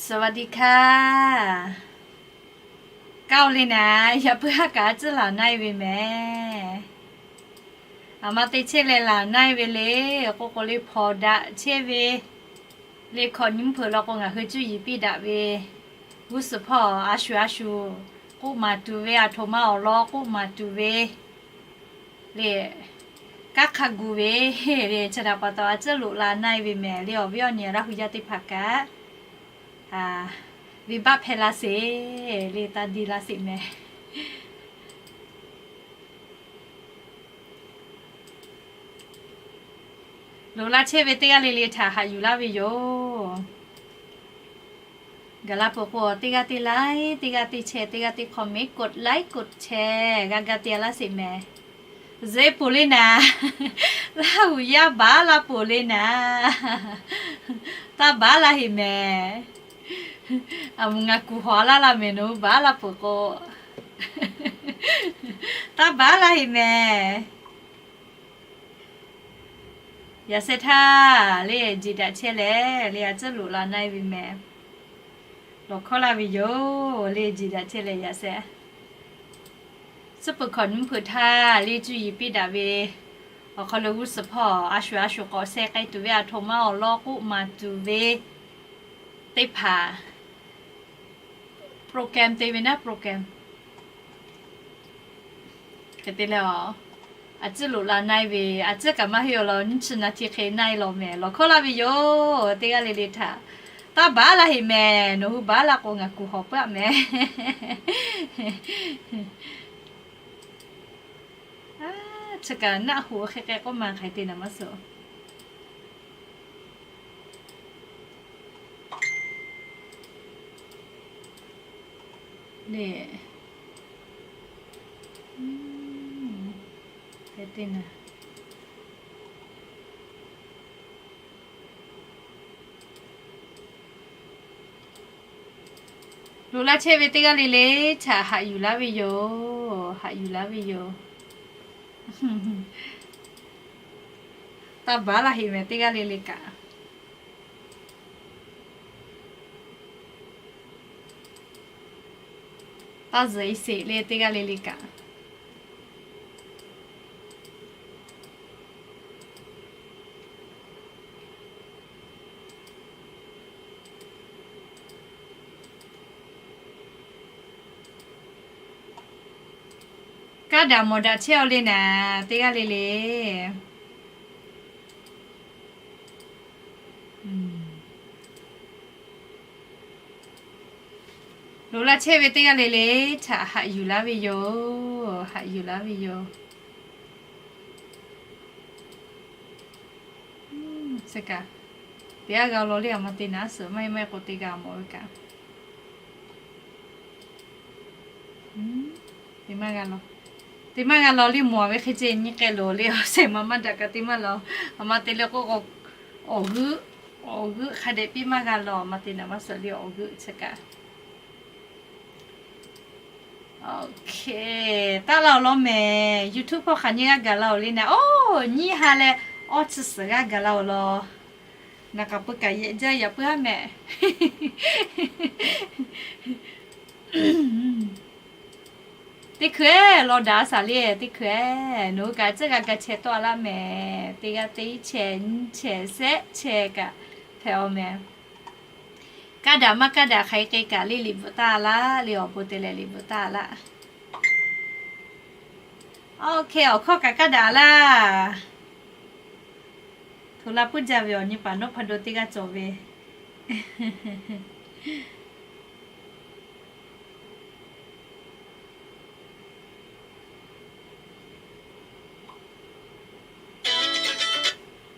สวัสดีค่ะ Kaˇ oˬ le naˍ, yaꞈ puiˉ haˉ kaꞈ a tcuhˉ laˬ na-e ve mehˍ. Aˬ ma te chehˇ leh laˬ na-e ve le k'o k'o le, hpawnˬ daꞈ chehˇ ve le, hkawꞈ nyi mvuhˇ hpeuꞈ law k'o ngaˬ hui cuˇ yiˍ piˇ daꞈ ve g'uˇ suhˍ hpawˇ a shuˍ a shuˍ k'oˆ maˍ tuˬ ve, aˬ htoꞈ ma awˬ lawn k'oˆ maˍ tuˬ ve le, kanˉ hk'a gu ve le, chi htaꞈ pa taw a tcuhˉ loꞈ la na-e ve mehˍ le. Awˬ viˉ awˬ nyi Laˇ hu yaˇ teˇ hpaˍ kaꞈ venˇbaˆ hpehˇ laˇ sheˍ le, taˇ diˇ laˇ sheˍ mehˍ. Loꞈ la chehˇ ve teˇ g'aˇ le le htaꞈ haꞈ yuˬ laˇ ve yoˬ. Gaˬ la peuˬ k'o, teˇ g'aˇ teˇ like, teˇ g'aˇ teˇ share, teˇ g'aˇ teˇ comment, กดไลค์ กดแชร์ g'a ga te-a laˇ sheˍ mehˍ. Zuhꞈ-e poˬ le naˍ, Laˇ hu yaˇ baˬ laˇ poˬ le naˍ, taˇ baˬ laˇ heˍ mehˍ. Aˬ moˍ ngaˬ kuˬ hawˍ laˇ laˇ mehˍ, nawˬ hui baˬ laˇ peuˬ k'o, taˇ baˬ laˇ heˍ mehˍ. Yaꞈ sheh htaˇ le, jeˬ daꞈ chehˇ leh le, a tcuhˉ loꞈ la na-e ve mehˍ. Lawˬ hkawˇ laˇ ve yoˬ le, jeˬ daꞈ chehˇ leh yaꞈ sheh. Suhˉ peuˬ hkawꞈ nyi mvuhˇ hpeuꞈ htaˇ le, cuˇ yiˍ piˇ daꞈ ve awˬ hk'aw lo g'uˇ suhˍ hpawˇ a shuˍ a shuˍ k'awꞈ sheh k'ai tuˬ ve, aˬ htoꞈ ma awˬ lawn k'oˆ maˍ tuˬ ve teˇ hpaˍ program te ve naˉ, program hk'e te leh, a tcuhˉ loꞈ la na-e ve, a tcuhˉ kaꞈ maˇ heˆ awˬ lawn, nyiˇ chi naˍ hti hk'e na-e lawˬ mehˍ. Lawˬ hkawˇ laˇ ve yoˬ, teˇ g'aˇ le le htaꞈ. Taˇ baˬ laˇ heˍ mehˍ, nawˬ hui baˬ laˇ k'o ngaˬ kuˬ hawˍ peuˬ-a mehˍ. Chi kaꞈ naˆ hoꞈ hk'e k'ai k'oˆ ma hk'aˬ hk'e te naˍ maˇ suh le. Hk'e te naˍ. Loꞈ la chehˇ ve teˇ g'aˇ le le htaꞈ haꞈ yuˬ laˇ ve yoˬ, haꞈ yuˬ laˇ ve yoˬ. Taˇ baˬ laˇ heˍ mehˍ, teˇ g'aˇ le le kaꞈ. Taˇ zuhꞈ-e sheˍ le, teˇ g'aˇ le le kaꞈ. Kaˇ daꞈ mawˬ daꞈ chehˇ-aw le naˍ, teˇ g'aˇ le le. Loꞈ la chehˇ ve teˇ g'aˇ le le htaꞈ haꞈ yuˬ laˇ ve yoˬ, haꞈ yuˬ laˇ ve yoˬ. Chi kaꞈ, teˇ g'aˇ g'a law le, aˬ ma te naˍ suhˍ maˇ heˆ maˇ heˆ k'o te g'a mawˬ ve kaꞈ. Teˇ maˇ g'a law, teˇ maˇ g'a law le, mawˬ ve hk'e ce nyi k'ai loˬ le, awˬ shehˍ ma maˇ daꞈ kaꞈ teˇ maˇ law. Aˬ ma te le k'o, awˬ g'euˆ, awˬ g'euˆ hk'a dehꞈ piˇ maˇ g'a law, aˬ ma te naˍ maˇ suhˍ le, awˬ g'euˆ chi kaꞈ. Oˇ hk'e, taˇ laˇ-oˬ law mehˍ. YouTube hpawˇ hk'aˬ nyi g'a gaˬ la-oˬ le naˍ. Oˇ, nyiˇ ha leh awˇ chi suhˍ g'a gaˬ la-oˬ law. Naˍ k'aˍ peu kaꞈ yehˬ jaˇ yaꞈ puiˉ haˉ mehˍ. Teˇ hkui-eˬ, law daꞈ-a shaˍ le, teˇ hkui-eˬ. Nawˬ hui kaꞈ tcuhˉ g'a ga chehˇ tawˆ-a laˇ mehˍ. Teˇ g'aˇ teˇ chehˇ, nyiˇ chehˇ, shehˆ chehˇ kaꞈ hpehꞈ-aw mehˍ. Kaˇ daꞈ maˇ kaˇ daꞈ hk'aˬ hk'e k'ai kaꞈ le, liꞈ bvuhꞈ taˍ laˇ le, awˬ bon te leh liꞈ bvuhꞈ taˍ laˇ. Oˇ hk'e, awˬ hkawˇ kaꞈ kaˇ daꞈ laˇ. Htoꞈ la puiˉ jaˇ ve awˬ nyi paˍ nawˉ hpa do teˇ g'aˇ cawˬ ve.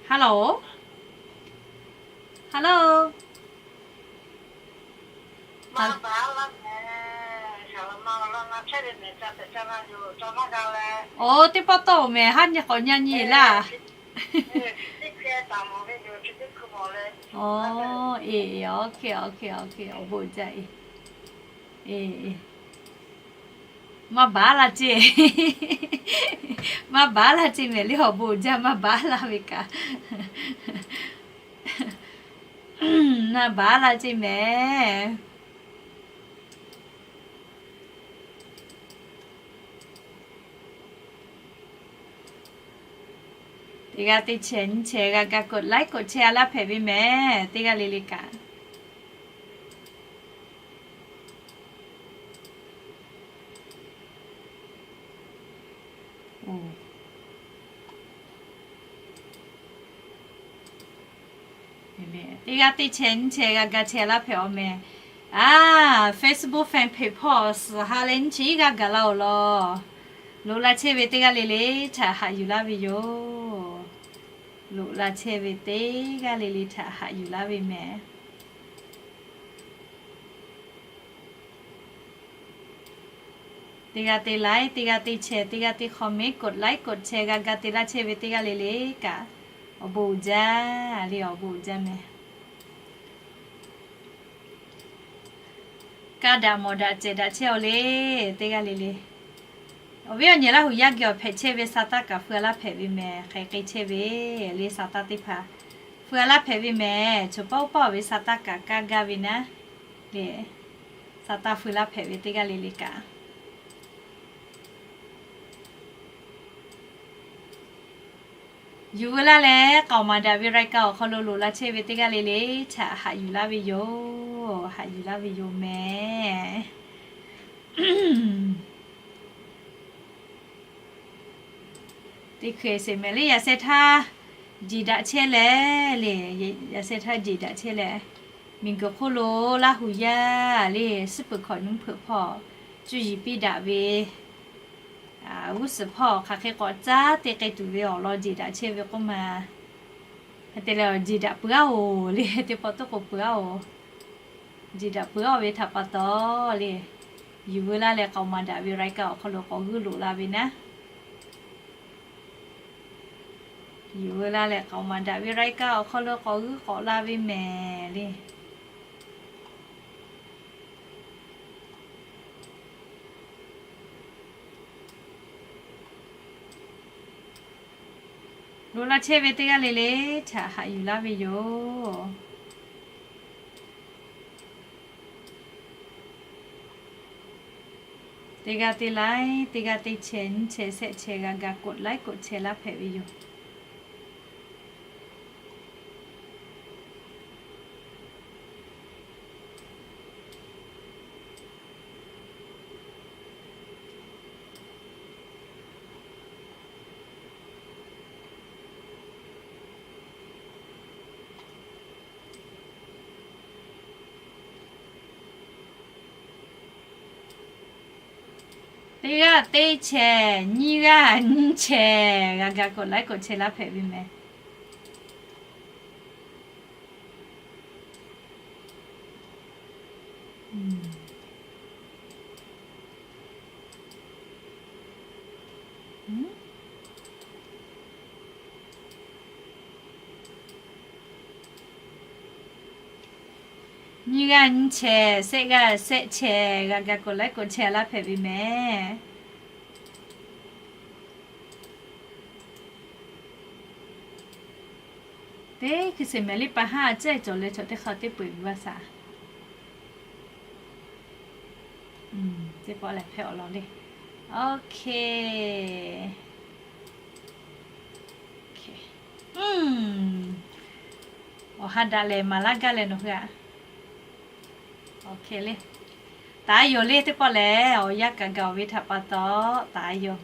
Hello. Hello. Oˇ, teˇ pawˆ tawˆ-oˬ mehˍ, haˉ nyi k'awꞈ nyi nyi laˇ. Oˇ, eˬ, oˇ hk'e, oˇ hk'e, oˇ hk'e, awˬ bon jaˇ eˬ. Maˇ baˬ laˇ ceˇ. Maˇ baˬ laˇ ceˇ mehˍ le, awˬ bon jaˇ maˇ baˬ laˇ ve kaꞈ. naˇ baˬ laˇ ceˇ mehˍ. Teˇ g'aˇ teˇ chehˇ nyiˇ chehˇ g'a ga กดไลค์ กดแชร์ laˇ hpehꞈ ve mehˍ. Teˇ g'aˇ le le kaꞈ. Teˇ g'aˇ teˇ chehˇ nyiˇ chehˇ g'a ga chehˇ laˇ hpehꞈ-aw mehˍ. A, Facebook fan page hpawˇ suhˍ ha leh nyiˇ chehˇ iˉ g'aˇ gaˬ laˇ-oˬ law. Loꞈ la chehˇ ve teˇ g'aˇ le le htaꞈ haꞈ yuˬ laˇ ve yoˬ. Loꞈ la chehˇ ve teˇ g'aˇ le le htaꞈ haꞈ yuˬ laˇ ve mehˍ. Teˇ g'aˇ teˇ ไลค์ teˇ g'aˇ teˇ แชร์ teˇ g'aˇ teˇ คอมเมนต์ กดไลค์ กดแชร์ g'a ga te laˇ chehˇ ve teˇ g'aˇ le le kaꞈ, awˬ bon uiˍ jaˇ le, awˬ bon uiˍ jaˇ mehˍ. Kaˇ daꞈ mawˬ daꞈ cehˬ daꞈ chehˇ-aw le, teˇ g'aˇ le le. Awˬ viˉ awˬ nyi Laˇ huˍ yaˇ geh awˬ hpehꞈ chehˇ ve sa taˇ kaꞈ feu-a laˇ hpehꞈ ve mehˍ. Hk'aˬ hk'e chehˇ ve le sa taˇ teˇ hpaˍ feu-a laˇ hpehꞈ ve mehˍ. Choˬ paˆ uˉ paˆ-oˬ ve sa taˇ kaꞈ kaˇ gaˇ ve naˉ le, sa taˇ feu laˇ hpehꞈ ve teˇ g'aˇ le le kaꞈ. Yuˬ veu laˇ leh k'aoˍ maˍ daꞈ ve รายการ awˬ hk'aw lo loꞈ la chehˇ ve teˇ g'aˇ le le htaꞈ haꞈ yuˬ laˇ ve yoˬ. Haꞈ yuˬ laˇ ve yoˬ mehˍ. Teˇ hkui sheˍ mehˍ le, yaꞈ sheh htaˇ jeˬ daꞈ chehˇ leh le, yaꞈ sheh htaˇ jeˬ daꞈ chehˇ leh, miˬguiˬ hk'oˆ lo Laˇ huˍ yaˇ le, suhˉ peuˬ hkawꞈ nuˇ hpeuꞈ hpawˇ, cuˇ yiˍ piˇ daꞈ ve g'uˇ suhˍ hpawˇ hk'aˬ hk'e k'awꞈ caˉ te k'ai tuˬ ve awˬ lawn jeˬ daꞈ chehˇ ve k'oˆ ma. Hk'e te leh, jeˬ daꞈ peuˬ-aˬ le, teˇ pawˆ teˇ k'oˍ peuˬ-aˬ. Jeˬ daꞈ peuˬ-aˬ ve htaꞈ pa taw le, yuˬ veu laˇ leh k'aoˍ maˍ daꞈ ve รายการ awˬ hk'aw lo k'awꞈ g'uiˇ loꞈ la ve naˉ. Yuˬ veu laˇ leh k'aoˍ maˍ daꞈ ve รายการ awˬ hk'aw lo k'awꞈ g'uiˇ k'awꞈ la ve mehˍ le. Loꞈ la chehˇ ve teˇ g'aˇ le le htaꞈ haꞈ yuˬ laˇ ve yoˬ. Teˇ g'aˇ teˇ ไลค์ teˇ g'aˇ teˇ แชร์ nyiˇ chehˇ shehˆ chehˇ g'a ga กดไลค์ กดแชร์ laˇ hpehꞈ ve yoˬ. Teˇ g'aˇ teˇ chehˇ, nyiˇ g'aˇ nyiˇ chehˇ g'a ga กดไลค์ กดแชร์ laˇ hpehꞈ ve mehˍ. Nyiˇ g'aˇ nyiˇ chehˇ, shehˆ g'aˇ shehˆ chehˇ g'a ga กดไลค์ กดแชร์ laˇ hpehꞈ ve mehˍ. Teˇ hkui sheˍ mehˍ le, pa haˉ a ciˉ cawˬ leh chaw teˇ hk'aˇ teˇ peu-eˬ ve vaˇ shaˍ. Teˇ pawˆ lehˬ hpehˇ awˬ lawn le. Okay. Awˬ ha daꞈ lehˬ maˍ laˇ gaˇ leh nawˬ hui a. Taˍ yoˬ le, teˇ pawˆ lehˬ awˬ yanˇ kaꞈ gaˬ-oˬ ve htaꞈ pa taw taˍ yoˬ.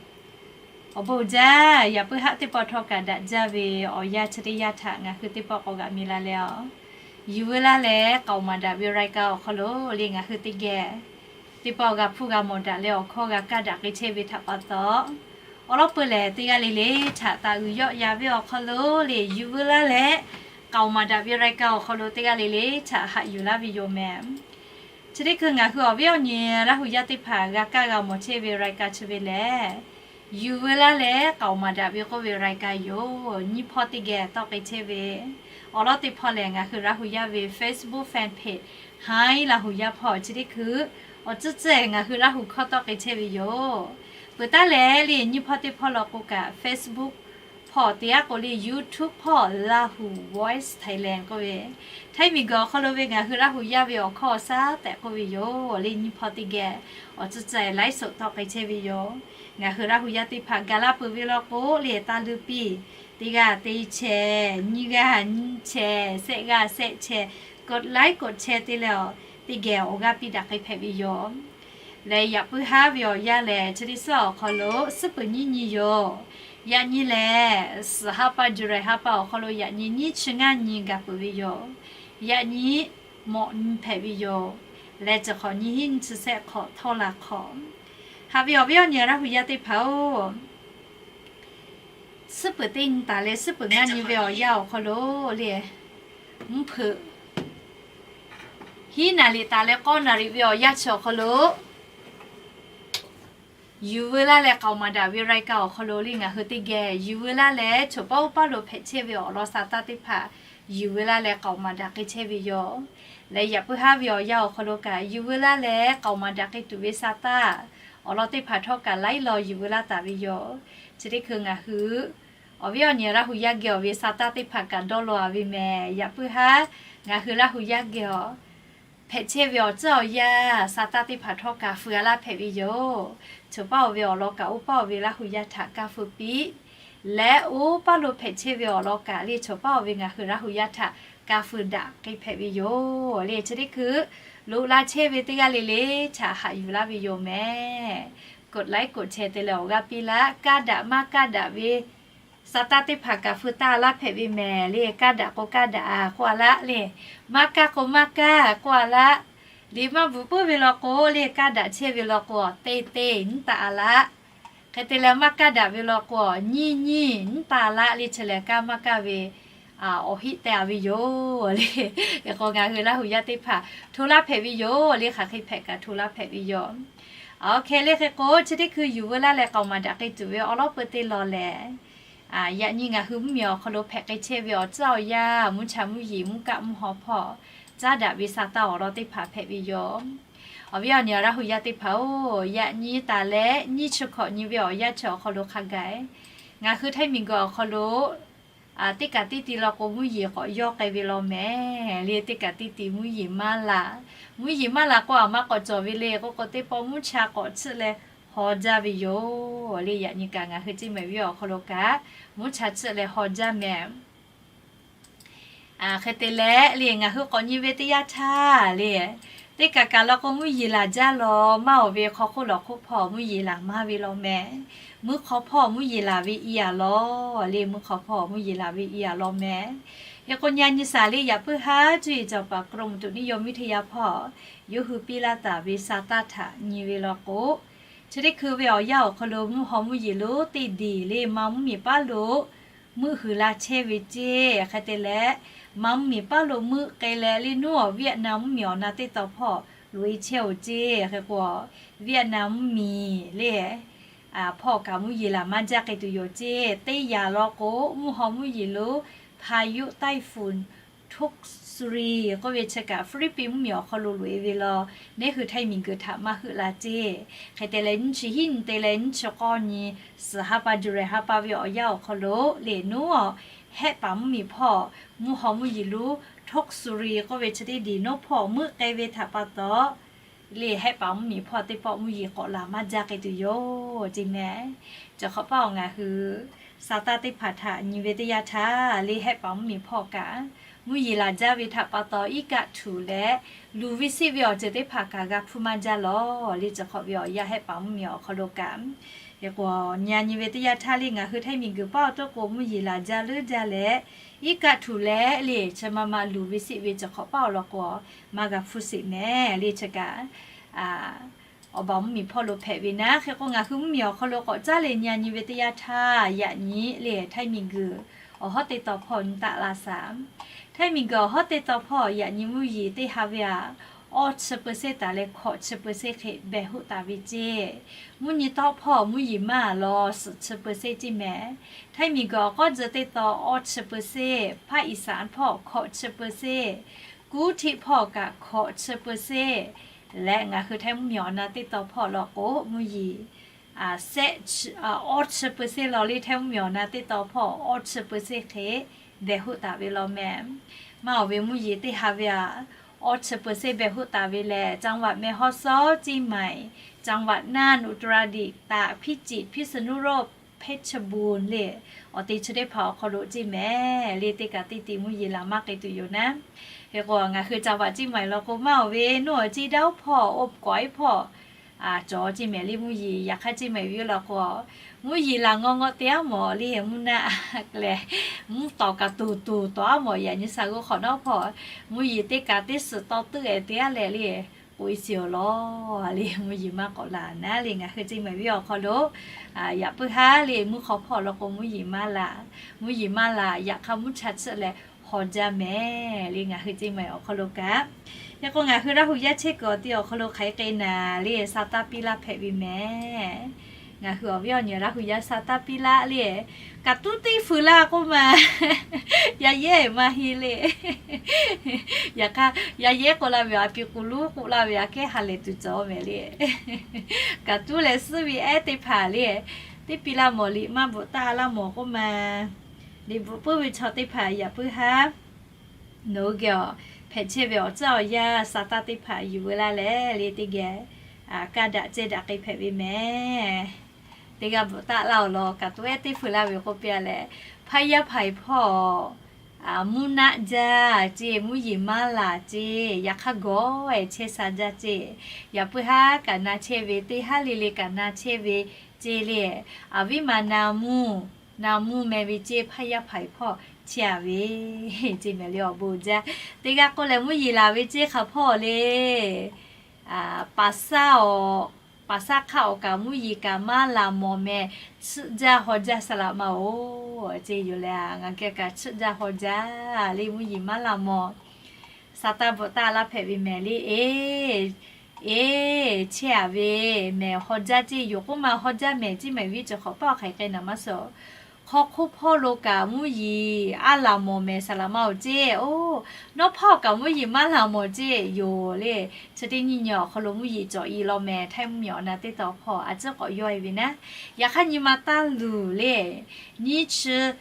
Awˬ bon uiˍ jaˇ. Yaꞈ puiˉ haˉ teˇ pawˆ htawˇ kaꞈ daꞈ jaˇ ve awˬ yanˇ chi teˇ yanˇ htaꞈ ngaˬ hui teˇ pawˆ k'awꞈ g'aꞈ mi la leh a, yuˬ veu laˇ leh k'aoˍ maˍ daꞈ ve รายการ awˬ hk'aw lo le ngaˬ hui teˇ geh teˇ pawˆ g'a hpuˇ g'a mawˬ daꞈ leh awˬ hkawˇ g'a kaˇ daꞈ k'ai chehˇ ve htaꞈ pa taw, awˬ lawn peuˬ lehˬ teˇ g'aˇ le le htaꞈ taˍ uiˍ yawˆ ya ve awˬ hk'aw lo le yuˬ veu laˇ leh k'aoˍ maˍ daꞈ ve รายการ awˬ hk'aw lo teˇ g'aˇ le le htaꞈ haꞈ yuˬ laˇ ve yoˬ mehˍ. Chi teˇ hkui ngaˬ hui awˬ viˉ awˬ nyi Laˇ huˍ yaˇ teˇ hpaˍ g'a kaˇ g'a mawˬ chehˇ ve รายการ chi ve lehˬ, yuˬ veu laˇ leh k'aoˍ maˍ daꞈ ve k'oˆ ve รายการ yoˬ. Nyiˇ hpawˇ teˇ geh tawˆ k'ai chehˇ ve awˬ lawn teˇ hpawˇ lehˬ, ngaˬ hui Laˇ huˍ yaˇ ve Facebook fan page Hi Laˇ huˍ yaˇ hpawˇ chi teˇ hkui awˬ tcuhˉ tcuhˉ ngaˬ hui Laˇ huˍ hkawˇ tawˆ k'ai chehˇ ve yoˬ. Peuˬ taˉ leh le nyiˇ hpawˇ teˇ hpawˇ law k'o kaꞈ Facebook hpawˇ teˇ g'aˇ k'o le YouTube hpawˇ Lahu Voice Thailand k'oˆ ve, Htaiˇ miˬguiˬ awˬ hk'aw lo ve ngaˬ hui Laˇ hu yaˇ ve awˬ hkawˇ awˬ shaˉ tehꞈ k'oˆ ve yoˬ le. Nyiˇ hpawˇ teˇ geh awˬ tcuhˉ ceh laiˉ soˍ tawˆ k'ai chehˇ ve yoˬ. Ngaˬ hui Laˇ hu yaˇ teˇ hpaˍ gaˬ la peuˬ ve law k'o le, taˇ luˇ piˇ, teˇ g'aˇ teˇ chehˇ, nyiˇ g'aˇ nyiˇ chehˇ, shehˆ g'aˇ shehˆ chehˇ, กดไลค์ กดแชร์ te leh awˬ teˇ geh awˬ g'aˇ piˇ daꞈ k'ai hpehꞈ ve yoˬ. Leh yaꞈ puiˉ haˉ ve awˬ yanˇ lehˬ, chi teˇ suhˉ awˬ hk'aw lo suhˉ peuˬ nyiˇ nyi yoˬ. Yaꞈ nyi lehˬ, suhˍ ha pa July ha pa awˬ hk'aw lo yaꞈ nyi nyiˇ chi ngaˇ nyi gaˬ peuˬ ve yoˬ. Yaꞈ nyi mawꞈ nyi hpehꞈ ve yoˬ. Leh chi hk'awꞈ nyi hiˉ nyi chi shehˆ hk'awꞈ htawˇ la hk'awꞈ. Haꞈ ve awˬ viˉ awˬ nyi Laˇ hu yaˇ teˇ hpaˍ-oˬ, suhˉ peuˬ teˇ nyi taˍ leh suhˉ peuˬ ngaˇ nyi ve awˬ yanˇ awˬ hk'aw lo le, mvuhˇ hpeuꞈ hiˉ naˍ riˍ taˍ leh k'awˇ naˍ riˍ ve awˬ yanˇ chi awˬ hk'aw lo yuˬ veu laˇ leh k'aoˍ maˍ daꞈ ve รายการ awˬ hk'aw lo le, ngaˬ hui teˇ geh yuˬ veu laˇ leh choˬ paˉ oˇ paˉ lo hpehꞈ chehˇ ve awˬ lawn sa taˇ teˇ hpaˍ yuˬ veu laˇ leh k'aoˍ maˍ daꞈ k'ai chehˇ ve yoˬ. Leh yaꞈ puiˉ haˉ ve awˬ yanˇ awˬ hk'aw lo kaꞈ yuˬ veu laˇ leh k'aoˍ maˍ daꞈ k'ai tuˬ ve sa taˇ awˬ lawn teˇ hpaˍ htawˇ kaꞈ laiˉ law yuˬ veu laˇ taˍ ve yoˬ. Chi teˇ hkui ngaˬ hui awˬ viˉ awˬ nyi Laˇ hu yaˇ geh awˬ ve sa taˇ teˇ hpaˍ kaꞈ dawˇ law-a ve mehˍ. Yaꞈ puiˉ haˉ ngaˬ hui Laˇ hu yaˇ geh awˬ hpehꞈ chehˇ ve awˬ tcuhˉ awˬ yanˇ sa taˇ teˇ hpaˍ htawˇ kaꞈ feu-a laˇ hpehꞈ ve yoˬ. Choˬ paˉ-oˬ ve awˬ lawn kaꞈ oˇ paˉ-oˬ ve Laˇ hu yaˇ htaꞈ kaˇ feu piˇ leh, oˇ paˉ lo hpehꞈ chehˇ ve awˬ lawn kaꞈ le choˬ paˉ-oˬ ve ngaˬ hui Laˇ hu yaˇ htaꞈ kaˇ feu daꞈ k'ai hpehꞈ ve yoˬ le. Chi teˇ hkui loꞈ la chehˇ ve teˇ g'aˇ le le htaꞈ haꞈ yuˬ laˇ ve yoˬ mehˍ. กดไลค์ กดแชร์ te leh awˬ g'aˇ piˇ laˇ. Kaˇ daꞈ maˇ kaˇ daꞈ ve sa taˇ teˇ hpaˍ kaꞈ feu taˇ laˇ hpehꞈ ve mehˍ le. Kaˇ daꞈ k'o kaˇ daꞈ-a k'oˆ-a laˇ le. Maˇ kaˇ k'o maˇ kaˇ k'oˆ-a laˇ. Liꞈ maˇ bvuhꞈ puiˉ ve law k'o le, kaˇ daꞈ chehˇ ve law k'o teˇ teˇ nyiˉ taˍ-a laˇ. Hk'e te leh maˇ kaˇ daꞈ ve law k'o nyiˇ nyiˇ nyiˉ taˍ-a laˇ le. Chi lehˬ kaˇ maˇ kaˇ ve awˬ hiˆ teh-a ve yoˬ le. Hk'e k'o ngaˬ hui Laˇ hu yaˇ teˇ hpaˍ hto laˇ hpehꞈ ve yoˬ le. Hk'aˬ hk'e hpehꞈ kaꞈ hto laˇ hpehꞈ ve yoˬ. Aˬ, hk'e le hk'e k'o chi teˇ hkui yuˬ veu laˇ leh k'aoˍ maˍ daꞈ k'ai tuˬ ve awˬ lawn peu teˇ law lehˬ, yaꞈ nyi ngaˬ hui mvuhˇmiˬ awˬ hk'aw lo hpehꞈ k'ai chehˇ ve awˬ tcuhˉ awˬ yanˇ, mvuhˇ cha mvuhˇ yeˬ mvuhˇ kaˆ mvuhˇ haw hpawˇ caˉ daꞈ ve sa taˇ awˬ lawn teˇ hpaˍ hpehꞈ ve yoˬ. Awˬ viˉ awˬ nyi Laˇ hu yaˇ teˇ hpaˍ-oˬ, yaꞈ nyi taˍ leh nyiˇ chi hkawꞈ nyi ve awˬ yanˇ chi awˬ hk'aw lo hk'a gaˬ ngaˬ hui Htaiˇ miˬguiˬ awˬ hk'aw lo teˇ kaꞈ teˇ ti law k'o mvuhˇ yeˬ k'awꞈ yawˇ k'ai ve law mehˍ le. Teˇ kaꞈ teˇ ti mvuhˇ yeˬ maˇ la. Mvuhˇ yeˬ maˇ la k'o aˬ maˇ k'awꞈ cawˬ ve le k'oˆ k'o, teˇ pawˆ mvuhˇ cha k'awꞈ tsuhˆ leh haw jaˇ ve yoˬ le. Yaꞈ nyi kaꞈ ngaˬ hui Ceˇ mehˍ viˉ awˬ hk'aw lo kaꞈ mvuhˇ cha tsuhˆ leh haw jaˇ mehˍ. Hk'e te leh le ngaˬ hui k'awꞈ nyi ve teˇ yanˇ htaˇ le, teˇ kaꞈ kaꞈ law k'o mvuhˇ yeˬ laˬ jaˇ law maˇ-oˬ ve hk'aw hk'oˆ lawˬ hk'oˆ hpawˇ mvuhˇ yeˬ laˬ maˇ ve law mehˍ. Mvuhˇ hk'aw hpawˇ mvuhˇ yeˬ laˬ ve i-a law le. Mvuhˇ hk'aw hpawˇ mvuhˇ yeˬ laˬ ve i-a law mehˍ. Hk'e k'o nyi-a nyi shaˍ le, yaꞈ puiˉ haˉ cuˇ yiˍ cawˬ paˍ กรมอุตุนิยมวิทยา hpawˇ yawˇ hui piˇ laˇ taˍ ve sa taˇ htaꞈ nyi ve law k'o, chi teˇ hkui ve awˬ yanˇ awˬ hk'aw lo mvuhˇ haw mvuhˇ yeˬ lonˉ teˇ diˬ le ma mvuhˇ miˬ paˉ lo meuˆ hui la chehˇ ve ceˇ. Hk'e te leh ma mvuhˇ miˬ paˉ lo meuˆ k'ai leh le, nuˉ awˬ Vietnam mvuhˇ miˬ awˬ na teˇ taw hpawˇ loꞈ-e chehˇ-oˬ ceˇ. Hk'e k'o Vietnam mvuhˇ miˬ le hpawˇ kaꞈ mvuhˇ yeˬ laˬ maˇ jaˇ k'ai tuˬ yoˬ ceˇ. Teˇ yanˇ law k'o mvuhˇ haw mvuhˇ yeˬ lonˉ พายุไต้ฝุ่น Tokchari k'oˆ ve chi kaꞈ Philippines mvuhˇ miˬ awˬ hk'aw lo loꞈ-e ve law, neˇ hui Htaiˇ miˬguiˬ htaꞈ maˇ heuˆ la ceˇ. Hk'e te leh nyiˇ chi hiˉ nyi te leh nyiˇ chi k'awˇ nyi, suhˍ ha pa July ha pa ve awˬ yanˇ awˬ hk'aw lo le nuˉ awˬ Hehˆ paˍ mvuhˇ miˬ hpawˇ mvuhˇ haw mvuhˇ yeˬ lonˉ Tokchari k'oˆ ve chi teˇ diˬ nuˉ hpawˇ meuˆ k'ai ve htaꞈ pa taw, le Hehˆ paˍ mvuhˇ miˬ hpawˇ teˇ pawˆ mvuhˇ yeˬ k'awꞈ laˬ maˇ jaˇ k'ai tuˬ yoˬ ceˇ mehˍ. Chi hk'awꞈ paˇ awˬ ngaˬ hui sa taˇ teˇ hpaˍ htaꞈ nyi ve teˇ yanˇ htaˇ le Hehˆ paˍ mvuhˇ miˬ hpawˇ kaꞈ mvuhˇ yeˬ laˬ jaˇ ve htaꞈ pa taw iˉ kaˆ htuꞈ leh luˬ ve siˆ ve awˬ ceuˬ teˇ hpaˍ kaꞈ g'a hpuˇ maˇ jaˇ law le. Chi hk'awꞈ ve awˬ yanˇ Hehˆ paˍ mvuhˇ miˬ awˬ hk'aw lo kaꞈ hk'e k'o nyi-a nyi ve teˇ yanˇ htaˇ le ngaˬ hui Htaiˇ miˬguiˬ paˇ awˬ to k'o mvuhˇ yeˬ laˬ jaˇ leuˉ jaˇ leh iˉ kaˆ htuꞈ leh le chi ma ma luˬ ve siˆ ve chi hk'awꞈ paˇ awˬ lawn k'o maˇ g'a hpuˇ sheˍ mehˍ le. Chi kaꞈ awˬ baˬ mvuhˇ miˬ hpawˇ lo hpehꞈ ve naˉ. Hk'e k'o ngaˬ hui mvuhˇ miˬ awˬ hk'aw lo k'awꞈ caˉ leh nyi-a nyi ve teˇ yanˇ htaˇ yaꞈ nyi le Htaiˇ miˬguiˬ awˬ hawˉ teˇ taw hpawˇ nyi taˆ la shaˍ. Htaiˇ miˬguiˬ awˬ hawˉ teˇ taw hpawˇ yaꞈ nyi mvuhˇ yeˬ teˇ ha ve aꞈ awˇ chi เปอร์เซ็นต์ taˍ leh hkawꞈ chi เปอร์เซ็นต์ hk'e behˬ hoˆ taˍ ve ceˇ. Mvuhˇ nyi tawˆ hpawˇ mvuhˇ yeˬ maˇ law suhˍ chi เปอร์เซ็นต์ ceˇ mehˍ. Htaiˇ miˬguiˬ awˬ k'awˇ tcuh teˇ taw awˇ chi เปอร์เซ็นต์, ภาคอีสาน hpawˇ hkawꞈ chi เปอร์เซ็นต์, kuˉ htiˆ hpawˇ kaꞈ hkawꞈ chi เปอร์เซ็นต์ leh ngaˬ hui Htaiˇ mvuhˇ miˬ awˬ na teˇ taw hpawˇ law k'o mvuhˇ yeˬ Sehˆ chi, awˇ chi เปอร์เซ็นต์ law le, htaiˇ mvuhˇmiˬ awˬ na teˇ taw hpawˇ awˇ chi เปอร์เซ็นต์ hk'e behˬ hoˆ taˍ ve law meh. Maˇ awˬ ve mvuhˇ yeˬ teˇ ha ve aꞈ, awˇ chi เปอร์เซ็นต์ behˬ hoˆ taˍ ve lehˬ, จังหวัดแม่ฮ่องสอน Ciˇ Maiˍ, จังหวัดน่าน อุตรดิตถ์ ตาก พิจิตร พิษณุโลก เพชรบูรณ์ le, awˬ te chi teˇ hpaˍ awˬ hk'aw lo ceˇ mehˍ le. Teˇ kaꞈ teˇ ti mvuhˇ yeˬ laˬ maˇ k'ai tuˬ yoˬ naˉ. Hk'e k'o, ngaˬ hui จังหวัด Ciˇ Maiˍ law k'o, maˇ awˬ ve nuˇ awˬ ciˇ daoˉ hpawˇ, oˇ k'awꞈ iˉ hpawˇ, cawˬ ceˇ mehˍ le mvuhˇ yeˬ. Yaꞈ hk'aˇ Ciˇ Maiˍ ve law k'o, mvuhˇ yeˬ laˬ ngawˬ ngawˬ te aˉ mawˬ le, mvuhˇ naˆ lehˬ, mvuhˇ tawˍ kaꞈ tuˬ tuˬ tawˍ aˉ mawˬ. Yaꞈ nyi sha g'oˇ hk'awꞈ nawˉ hpawˇ, mvuhˇ yeˬ teˇ kaꞈ teˇ suhˍ tawˇ teuˆ-e te aˉ leh le, k'oꞈ-e shiˍ awˬ lawn le, mvuhˇ yeˬ maˇ k'awꞈ laˬ naˉ le. Ngaˬ hui Ciˇ Maiˍ ve awˬ hk'aw lo yaꞈ puiˉ haˉ le, mvuhˇ hk'aw hpawˇ law k'o mvuhˇ yeˬ maˇ laˬ. Mvuhˇ yeˬ maˇ laˬ, yaꞈ hk'aˇ mvuhˇ cha chiˆ leh haw jaˇ mehˍ le, ngaˬ hui Ciˇ Maiˍ awˬ hk'aw lo kaꞈ. Hk'e k'o, ngaˬ hui Laˇ hu yaˇ chehˇ kuiˬ awˬ ti awˬ hk'aw lo hk'aˬ hk'e k'ai naˍ le, sa taˇ piˇ laˇ hpehꞈ ve mehˍ. Ngaˬ hui awˬ viˉ awˬ nyi Laˇ hu yaˇ sa taˇ piˇ laˇ le, kaꞈ tuˉ teˇ fuiˍ laˇ k'oˆ ma, yaˇ yehˉ maˇ heˆ le. Yaꞈ hk'aˇ yaˇ yehˉ k'oˆ laˇ ve, a pi k'u luˉ k'oˆ laˇ ve, aꞈ kehˉ ha lehˬ tuˬ cawˬ mehˍ le. Kaꞈ tuˉ leh suhˉ ve ehˉ teˇ hpaˍ le, teˇ piˇ laˇ mawˬ liꞈ maˇ bvuhꞈ taˆ laˇ mawˬ k'oˆ ma. Liꞈ bvuhꞈ puiˉ ve chaw teˇ hpaˍ yaꞈ puiˉ haˉ, nawˬ hui geh awˬ hpehꞈ chehˇ ve awˬ caˇ awˬ yaˇ sa taˇ teˇ hpaˍ yuˬ veu laˇ leh le, teˇ geh kaˇ daꞈ cehˇ daꞈ k'ai hpehꞈ ve mehˍ. Teˇ g'aˇ bvuhꞈ taˆ laˇ awˬ lawn kaꞈ tuˉ ehˉ teˇ fuiˍ laˇ ve k'oˆ piˇ-a leh, hpaˇ yaˇ hpaˍ-e hpawˇ mvuhˇ naˆ jaˇ ceˇ, mvuhˇ yeˬ maˇ laˬ ceˇ, yaꞈ hk'aˇ gawˬ-e chehˇ sha jaˇ ceˇ. Yaꞈ puiˉ haˉ kaꞈ na chehˇ ve, teˇ haˉ le le kaꞈ na chehˇ ve ceˇ le. Aˬ viˉ ma na mvuhˇ, na mvuhˇ meh ve ceˇ, hpaˇ yaˇ hpaˍ-e hpawˇ chehˇ-a ve ceˇ mehˍ le, awˬ bon jaˇ. Teˇ g'aˇ k'oˆ leh mvuhˇ yeˬ laˬ ve ceˇ hk'aˬ hpawˇ le, paˍ saˇ awˬ, paˍ saˇ hk'aˇ awˬ kaꞈ mvuhˇ yeˬ kaꞈ maˇ laˬ mawˬ mehˍ, chiˆ jaˇ haw jaˇ saˍ laꞈ ma-oˬ ceˇ yoˬ le. Ngaˬ geh kaꞈ chiˆ jaˇ haw jaˇ le, mvuhˇ yeˬ maˇ laˬ mawˬ. Sa taˇ bvuhꞈ taˆ laˇ hpehꞈ ve mehˍ le. Eˬ, eˬ, chehˇ-a ve mehˍ, haw jaˇ ceˇ yoˬ k'oˆ ma, haw jaˇ mehˍ ceˇ mehˍ ve cawˬ hk'awꞈ paˆ awˬ hk'aˬ hk'e k'ai naˍ maˇ suh. Hk'aw hk'oˆ hpawˇ lo kaꞈ mvuhˇ yeˬ aˉ laˬ mawˬ mehˍ saˍ laꞈ ma-oˬ ceˇ. Oˇ, nawˬ hpawˇ kaꞈ mvuhˇ yeˬ maˇ laˬ mawˬ ceˇ yoˬ le. Chi teˇ nyi nyi awˬ hk'aw lo mvuhˇ yeˬ cawˬ-e law mehˍ, htaiˇ mvuhˇmiˬ awˬ na teˇ taw hpawˇ a ciˉ k'awꞈ yawˇ-e ve naˉ. Yaꞈ hk'aˇ nyi ma taˇ luˬ le. Nyiˇ chi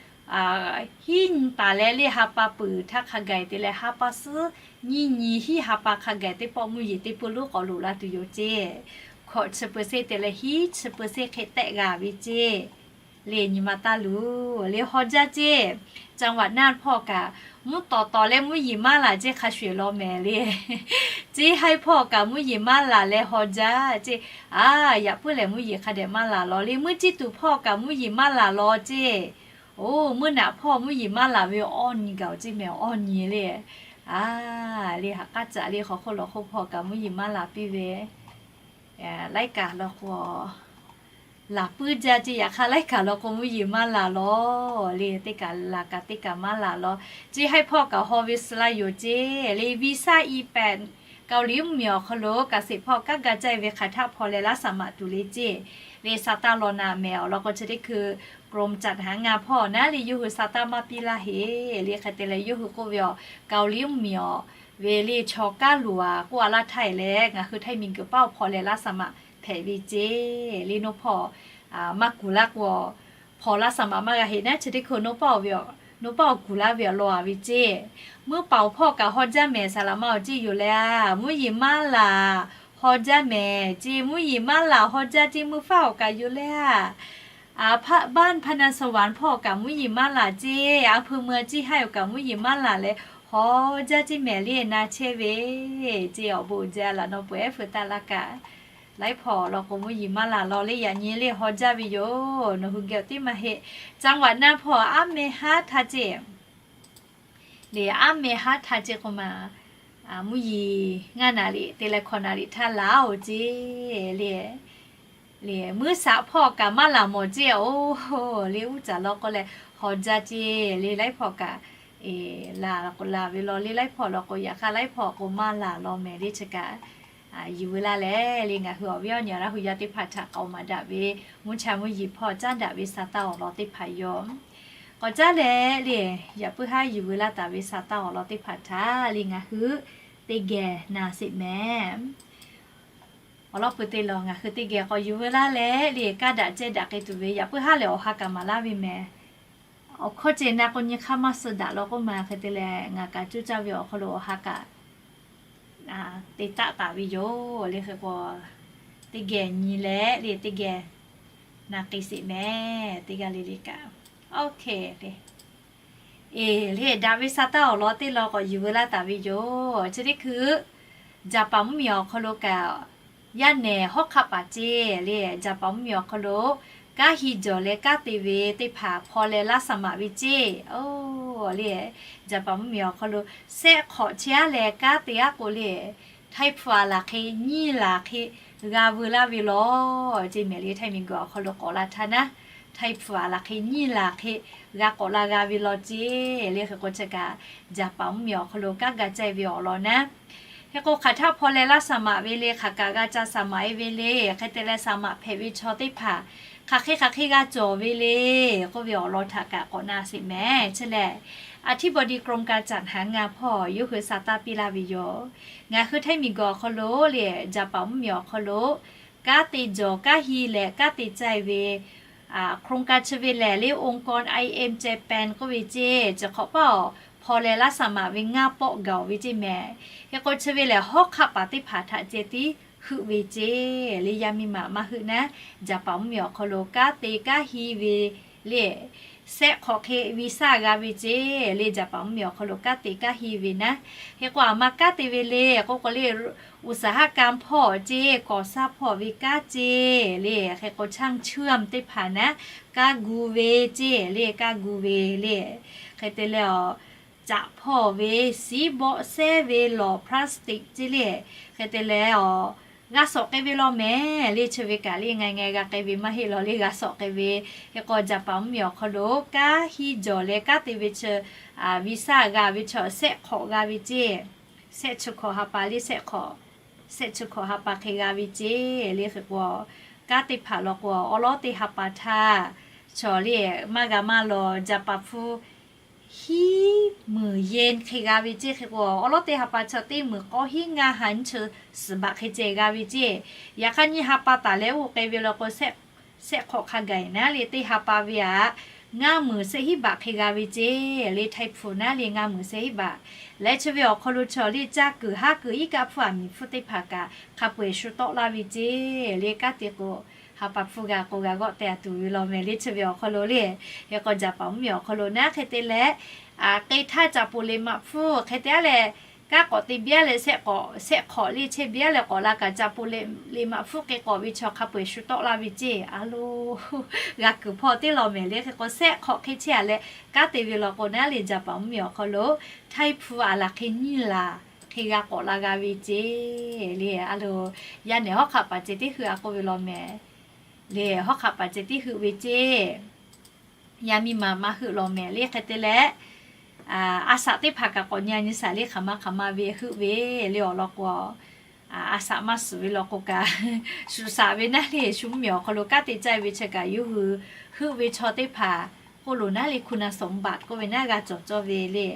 hiˉ nyi taˍ leh le, ha pa peuˬ htaˇ hk'a gaˬ te leh ha pa suhˉ nyiˇ nyi hiˉ ha pa hk'a gaˬ teˇ pawˆ mvuhˇ yeˬ teˇ peuˇ lonˉ k'awꞈ loꞈ la tuˬ yoˬ ceˇ. Hkawꞈ chi เปอร์เซ็นต์ te leh hiˉ chi เปอร์เซ็นต์ hk'e tehˆ g'a ve ceˇ. Le nyi ma taˇ luˬ le, haw jaˇ ceˇ. จังหวัดน่าน hpawˇ kaꞈ mvuhˇ tawˍ tawˍ leh mvuhˇ yeˬ maˇ laˬ ceˇ hk'a shuˍ-eˬ law mehˍ le. Ceˇ haiˇ hpawˇ kaꞈ mvuhˇ yeˬ maˇ laˬ leh haw jaˇ ceˇ. A, yaꞈ puiˉ lehˬ mvuhˇ yeˬ hk'a dehꞈ maˇ laˬ law le. Mvuhˇ ciˇ tuˬ hpawˇ kaꞈ mvuhˇ yeˬ maˇ laˬ law ceˇ. Oˇ, mvuhˇ naꞈ hpawˇ mvuhˇ yeˬ maˇ laˬ ve awˇ nyi gaˬ-oˬ ceˇ mehˍ, awˇ nyi le. A, le ha k'aˉ caꞈ le hk'aw hk'oˆ lawˬ hk'oˆ hpawˇ kaꞈ mvuhˇ yeˬ maˇ laˬ piˇ ve. Laiˉ kaꞈ law k'o laˬ puiˉ jaˇ ceˇ, yaꞈ hk'aˇ laiˉ kaꞈ law k'o mvuhˇ yeˬ maˇ laˬ law le. Teˇ kaꞈ laˬ kaꞈ teˇ kaꞈ maˇ laˬ law. Ceˇ haiˇ hpawˇ kaꞈ haw ve suh laˇ yoˬ ceˇ. Le วีซ่า อีแปด เกาหลี mvuhˇmiˬ awˬ hk'aw lo kaꞈ sheˍ hpawˇ kanˉ ga caˇ ve hk'aˬ htaˆ hpaw leh laˇ saˍ maꞈ tuˬ le ceˇ. Le sa taˇ law naˍ mehˍ awˬ lawn k'o chi teˇ hkui กรมจัดหางาน hpawˇ naˉ le yawˇ hui sa taˇ maˇ piˇ laˇ heˆ. Le hk'e te leh yawˇ hui k'oˆ ve awˬ, Kaoˍliˇ mvuhˇmiˬ awˬ ve le chaw kaˉ luˬ-a k'oˆ-a laˇ htaˇ-e leh, ngaˬ hui htaiˇ miˬguiˬ paˉ awˬ hpaw leh laˇ saˍ maꞈ hpehꞈ ve ceˇ. Le nawˬ hpawˇ maˇ kuˬ laˇ k'o, hpaw laˇ saˍ maꞈ maˇ g'a heˆ naˉ. Chi teˇ hkui nawˬ paˇ awˬ ve, nawˬ paˇ awˬ kuˬ laˇ ve awˬ lawn-a ve ceˇ. Mvuhˇ paˍ awˬ hpawˇ kaꞈ haw jaˇ mehˍ saˍ laꞈ ma-oˬ ceˇ yoˬ le. A, mvuhˇ yeˬ maˇ laˬ haw jaˇ mehˍ ceˇ, mvuhˇ yeˬ maˇ laˬ haw jaˇ ceˇ mvuhˇ faˉ awˬ kaꞈ yoˬ le. A, บ้านพนาสวรรค์ hpawˇ kaꞈ mvuhˇ yeˬ maˇ laˬ ceˇ, a hpu mvuh ceˇ haiˇ awˬ kaꞈ mvuhˇ yeˬ maˇ laˬ leh haw jaˇ ceˇ mehˍ le, na chehˇ ve ceˇ. Awˬ bon jaˇ laꞈ nawˬ peuˬ ehˉ feu taˇ laˇ kaꞈ, laiˉ hpawˇ law k'o mvuhˇ yeˬ maˇ laˬ law le, yaꞈ nyi le haw jaˇ ve yoˬ. Nawˬ hui geh awˬ teˇ maˇ heˆ. จังหวัดน่าน hpawˇ aˉ meh haˉ htaˇ ceˇ. Le aˉ meh haˉ htaˇ ceˇ k'o ma, mvuhˇ yeˬ ngaˇ naˍ riˍ te leh hkawꞈ naˍ riˍ htaˇ laˬ-oˬ ceˇ le. Le mvuhˇ shaꞈ hpawˇ kaꞈ maˇ laˬ mawˬ ceˇ-oˬ. Le uˉ caˍ law k'o leh haw jaˇ ceˇ. Le laiˉ hpawˇ kaꞈ laˬ k'o laˬ ve law le, laiˉ hpawˇ law k'o yaꞈ hk'aˇ laiˉ hpawˇ k'o maˇ laˬ law mehˍ le. Chi kaꞈ yuˬ veu laˇ leh le, ngaˬ hui awˬ viˉ awˬ nyi Laˇ hu yaˇ teˇ hpaˍ htaꞈ k'aoˍ maˍ daꞈ ve, mvuhˇ cha mvuhˇ yeˬ hpawˇ caˉ daꞈ ve sa taˇ awˬ lawn teˇ hpaˍ yoˬ. K'awꞈ caˉ leh le, yaꞈ puiˉ haˉ yuˬ veu laˇ taˍ ve sa taˇ awˬ lawn teˇ hpaˍ htaꞈ le ngaˬ hui teˇ geh na sheˍ mehˍ. Awˬ lawn peuˬ teˇ lawn ngaˬ hui teˇ geh k'awꞈ yuˬ veu laˇ leh le, kanˉ daꞈ cehˇ daꞈ k'ai tuˬ ve yaꞈ puiˉ haˉ lehˬ awˬ ha kaꞈ maˍ laˇ ve mehˍ. Awˬ hkawˇ ceh na k'o nyi hk'aˇ maˇ suh daꞈ law k'oˆ ma hk'e te leh, ngaˬ kaꞈ cuˇ caˇ ve awˬ hk'aw lo awˬ ha kaꞈ te taˆ taˍ ve yoˬ le. Hk'e k'o, teˇ geh nyi leh le teˇ geh na k'ai sheˍ mehˍ. Teˇ g'aˇ le le kaꞈ, OK le. Eˬ le, daꞈ ve sa taˇ awˬ lawn teˇ lawn k'awꞈ yuˬ veu laˇ taˍ ve yoˬ. Chi teˇ hkui, Jaˍpaˍ mvuhˇmiˬ awˬ hk'aw lo kaꞈ, yaˇ nehˬ hawˉ hk'aˆ paˍ ceˇ le, Jaˍpaˍ mvuhˇmiˬ awˬ hk'aw lo kanˉ hi jawˬ leh kanˉ te ve teˇ hpaˍ hpaw leh laˇ saˍ maꞈ ve ceˇ. Oˬ le, Jaˍpaˍ mvuhˇmiˬ awˬ hk'aw lo shehˆ hk'awꞈ chehˇ aˉ leh kanˉ te aˉ k'o le, Htaiˇ hpu aˬ laˬ hk'e nyiˇ laˬ hk'e g'a veu laˇ ve law ceˇ mehˍ le. Htaiˇ miˬguiˬ awˬ hk'aw lo k'awꞈ la htaˇ naˉ, Htaiˇ hpu aˬ laˬ hk'e nyiˇ laˬ hk'e g'a k'awꞈ la g'a ve law ceˇ le. Hk'e k'o chi kaꞈ, Jaˍpaˍ mvuhˇmiˬ awˬ hk'aw lo kanˉ g'a caˇ ve awˬ lawn naˉ, hk'e k'o hk'aˬ htaˆ hpaw leh laˇ saˍ maꞈ ve le, hk'aˬ kaꞈ g'a ca saˍ maꞈ e ve le. Hk'e te leh saˍ maꞈ hpehꞈ ve chaw teˇ hpaˍ hk'aˬ hk'e hk'aˬ hk'e g'a cawˬ ve le k'oˆ ve awˬ lawn htaꞈ kaꞈ k'awꞈ na sheˍ mehˍ. Chi lehˬ, อธิบดีกรมการจัดหางาน hpawˇ yawˇ hui sa taˇ piˇ laˇ ve yoˬ. Ngaˬ hui Htaiˇ miˬguiˬ awˬ hk'aw lo le, Jaˍpaˍ mvuhˇmiˬ awˬ hk'aw lo kanˉ te jawˬ kanˉ hi leh kanˉ te caˇ ve โครงการ chi ve lehˬ le, องค์กร I M Japan k'oˆ ve ceˇ, chi hk'awꞈ paˇ awˬ hpaw leh laˇ saˍ maꞈ ve ngaˇ pawˆ gaˬ ve ceˇ mehˍ. Hk'e k'o chi ve lehˬ, hawˉ hk'aˆ paˍ teˇ hpaˍ htaꞈ ceh tiˉ heuˆ ve ceˇ le. Yaˇ miˇ ma maˇ heuˆ naˉ, Jaˍpaˍ mvuhˇmiˬ awˬ hk'aw lo kanˉ te kanˉ hi ve le, shehˆ hk'awꞈ hk'e visa g'a ve ceˇ le. Jaˍpaˍ mvuhˇmiˬ awˬ hk'aw lo kanˉ te kanˉ hi ve naˉ, hk'e k'o aˬ ma kanˉ te ve le k'oˆ k'o le, อุตสาหกรรม hpawˇ ceˇ, ก่อสร้าง hpawˇ ve kanˉ ceˇ le. Hk'e k'o ช่างเชื่อม teˇ hpaˍ naˉ, kanˉ gu ve ceˇ le, kanˉ gu ve le. Hk'e te leh awˬ, caꞈ hpawˇ ve, siˉ bawˆ sehˉ ve lawˬ พลาสติก ceˇ le. Hk'e te leh awˬ, g'a sawꞈ k'ai ve law mehˍ le. Chi ve kaꞈ le ngaˬ ngaˬ g'a k'ai ve maˇ heˆ law le, g'a sawꞈ k'ai ve. Hk'e k'o Jaˍpaˍ mvuhˇmiˬ awˬ hk'aw lo kanˉ hi jawˬ leh kanˉ te ve chi, visa g'a ve chi shehˆ hk'awꞈ g'a ve ceˇ. Shehˆ chi hkawꞈ ha pa le, shehˆ hk'awꞈ, shehˆ chi hkawꞈ ha pa hk'e g'a ve ceˇ le. Hk'e k'o, kanˉ teˇ hpaˍ law k'o awˉ lawˉ teˇ ha pa htaˇ chaw le, maˇ g'a maˇ law Jaˍpaˍ hpu hiˉ meuˍ yen hk'e g'a ve ceˇ. Hk'e k'o awˉ lawˉ teˇ ha pa chaw teˇ meuˍ k'awˇ hiˉ ngaˇ ha nyiˇ chi suhˍ baꞈ hk'e ceh g'a ve ceˇ. Yaꞈ hk'aˇ nyiˇ ha pa taˍ leh oˇ k'ai ve law k'o, shehˆ hk'awꞈ hk'a gaˬ naˉ le, teˇ ha pa ve aꞈ ngaˇ meuˍ shehˆ hiˉ baꞈ hk'e g'a ve ceˇ le. Htaiˇ hpu naˉ le ngaˇ meuˍ shehˆ hiˉ baꞈ leh, chi ve awˬ hk'aw lo chaw le caˇ kuiˬ haˉ kuiˬ iˉ kaˆ hpfuhˇ aˬ miˍ hpfuhˇ teˇ hpaˍ kaꞈ hk'a peu eˬ shu tawˆ laˇ ve ceˇ le. Kanˉ te k'o, ha pa hpfuhˇ g'a k'o g'a g'awˆ teh a tuˬ ve law mehˍ le. Chi ve awˬ hk'aw lo le, hk'e k'o Jaˍpaˍ mvuhˇmiˬ awˬ hk'aw lo naˉ hk'e te leh, k'ai htaˇ caꞈ poˍ leꞈ maꞈ hpfuhˇ hk'e te aˉ leh, kanˉ k'awꞈ te biˇ aˉ leh shehˆ hk'awꞈ, shehˆ hk'awꞈ le chehˇ biˇ aˉ leh k'awꞈ la kaꞈ caꞈ poˍ leꞈ maꞈ hpfuhˇ k'ai k'awꞈ ve chaw hk'a peu eˬ shu tawˆ laˇ ve ceˇ. A lo, g'a kuiˬ hpawˇ teˇ law mehˍ le. Hk'e k'o shehˆ hk'awꞈ hk'e chehˇ a leh kanˉ te ve law k'o naˉ le Jaˍpaˍ mvuhˇmiˬ awˬ hk'aw lo Htaiˇ hpu aˬ laˬ hk'e nyiˇ laˬ hk'e g'a k'awꞈ la g'a ve ceˇ le. A lo, yaˇ nehˬ hawˉ hk'aˆ paˍ ceh tiˉ heuˆ a k'oˆ ve law mehˍ le. Hawˉ hk'aˆ paˍ ceh tiˉ heuˆ ve ceˇ. Yaˇ miˇ ma maˇ heuˆ law mehˍ le. Hk'e te leh, a saꞈ teˇ hpaˍ kaꞈ k'awꞈ nyi a nyi saˍ le, hk'aˬ ma hk'aˬ ma ve heuˆ ve le awˬ lawn k'o, a saꞈ maˇ suhˍ ve law k'o kaꞈ, shu saꞈ ve naˉ le shu mvuhˇmiˬ awˬ hk'aw lo kanˉ te caˇ ve chi kaꞈ yawˇ hui heuˆ ve chaw teˇ hpaˍ k'oˆ lo naˉ le คุณสมบัติ k'oˆ ve naˉ g'a cawˬ cawˇ ve le.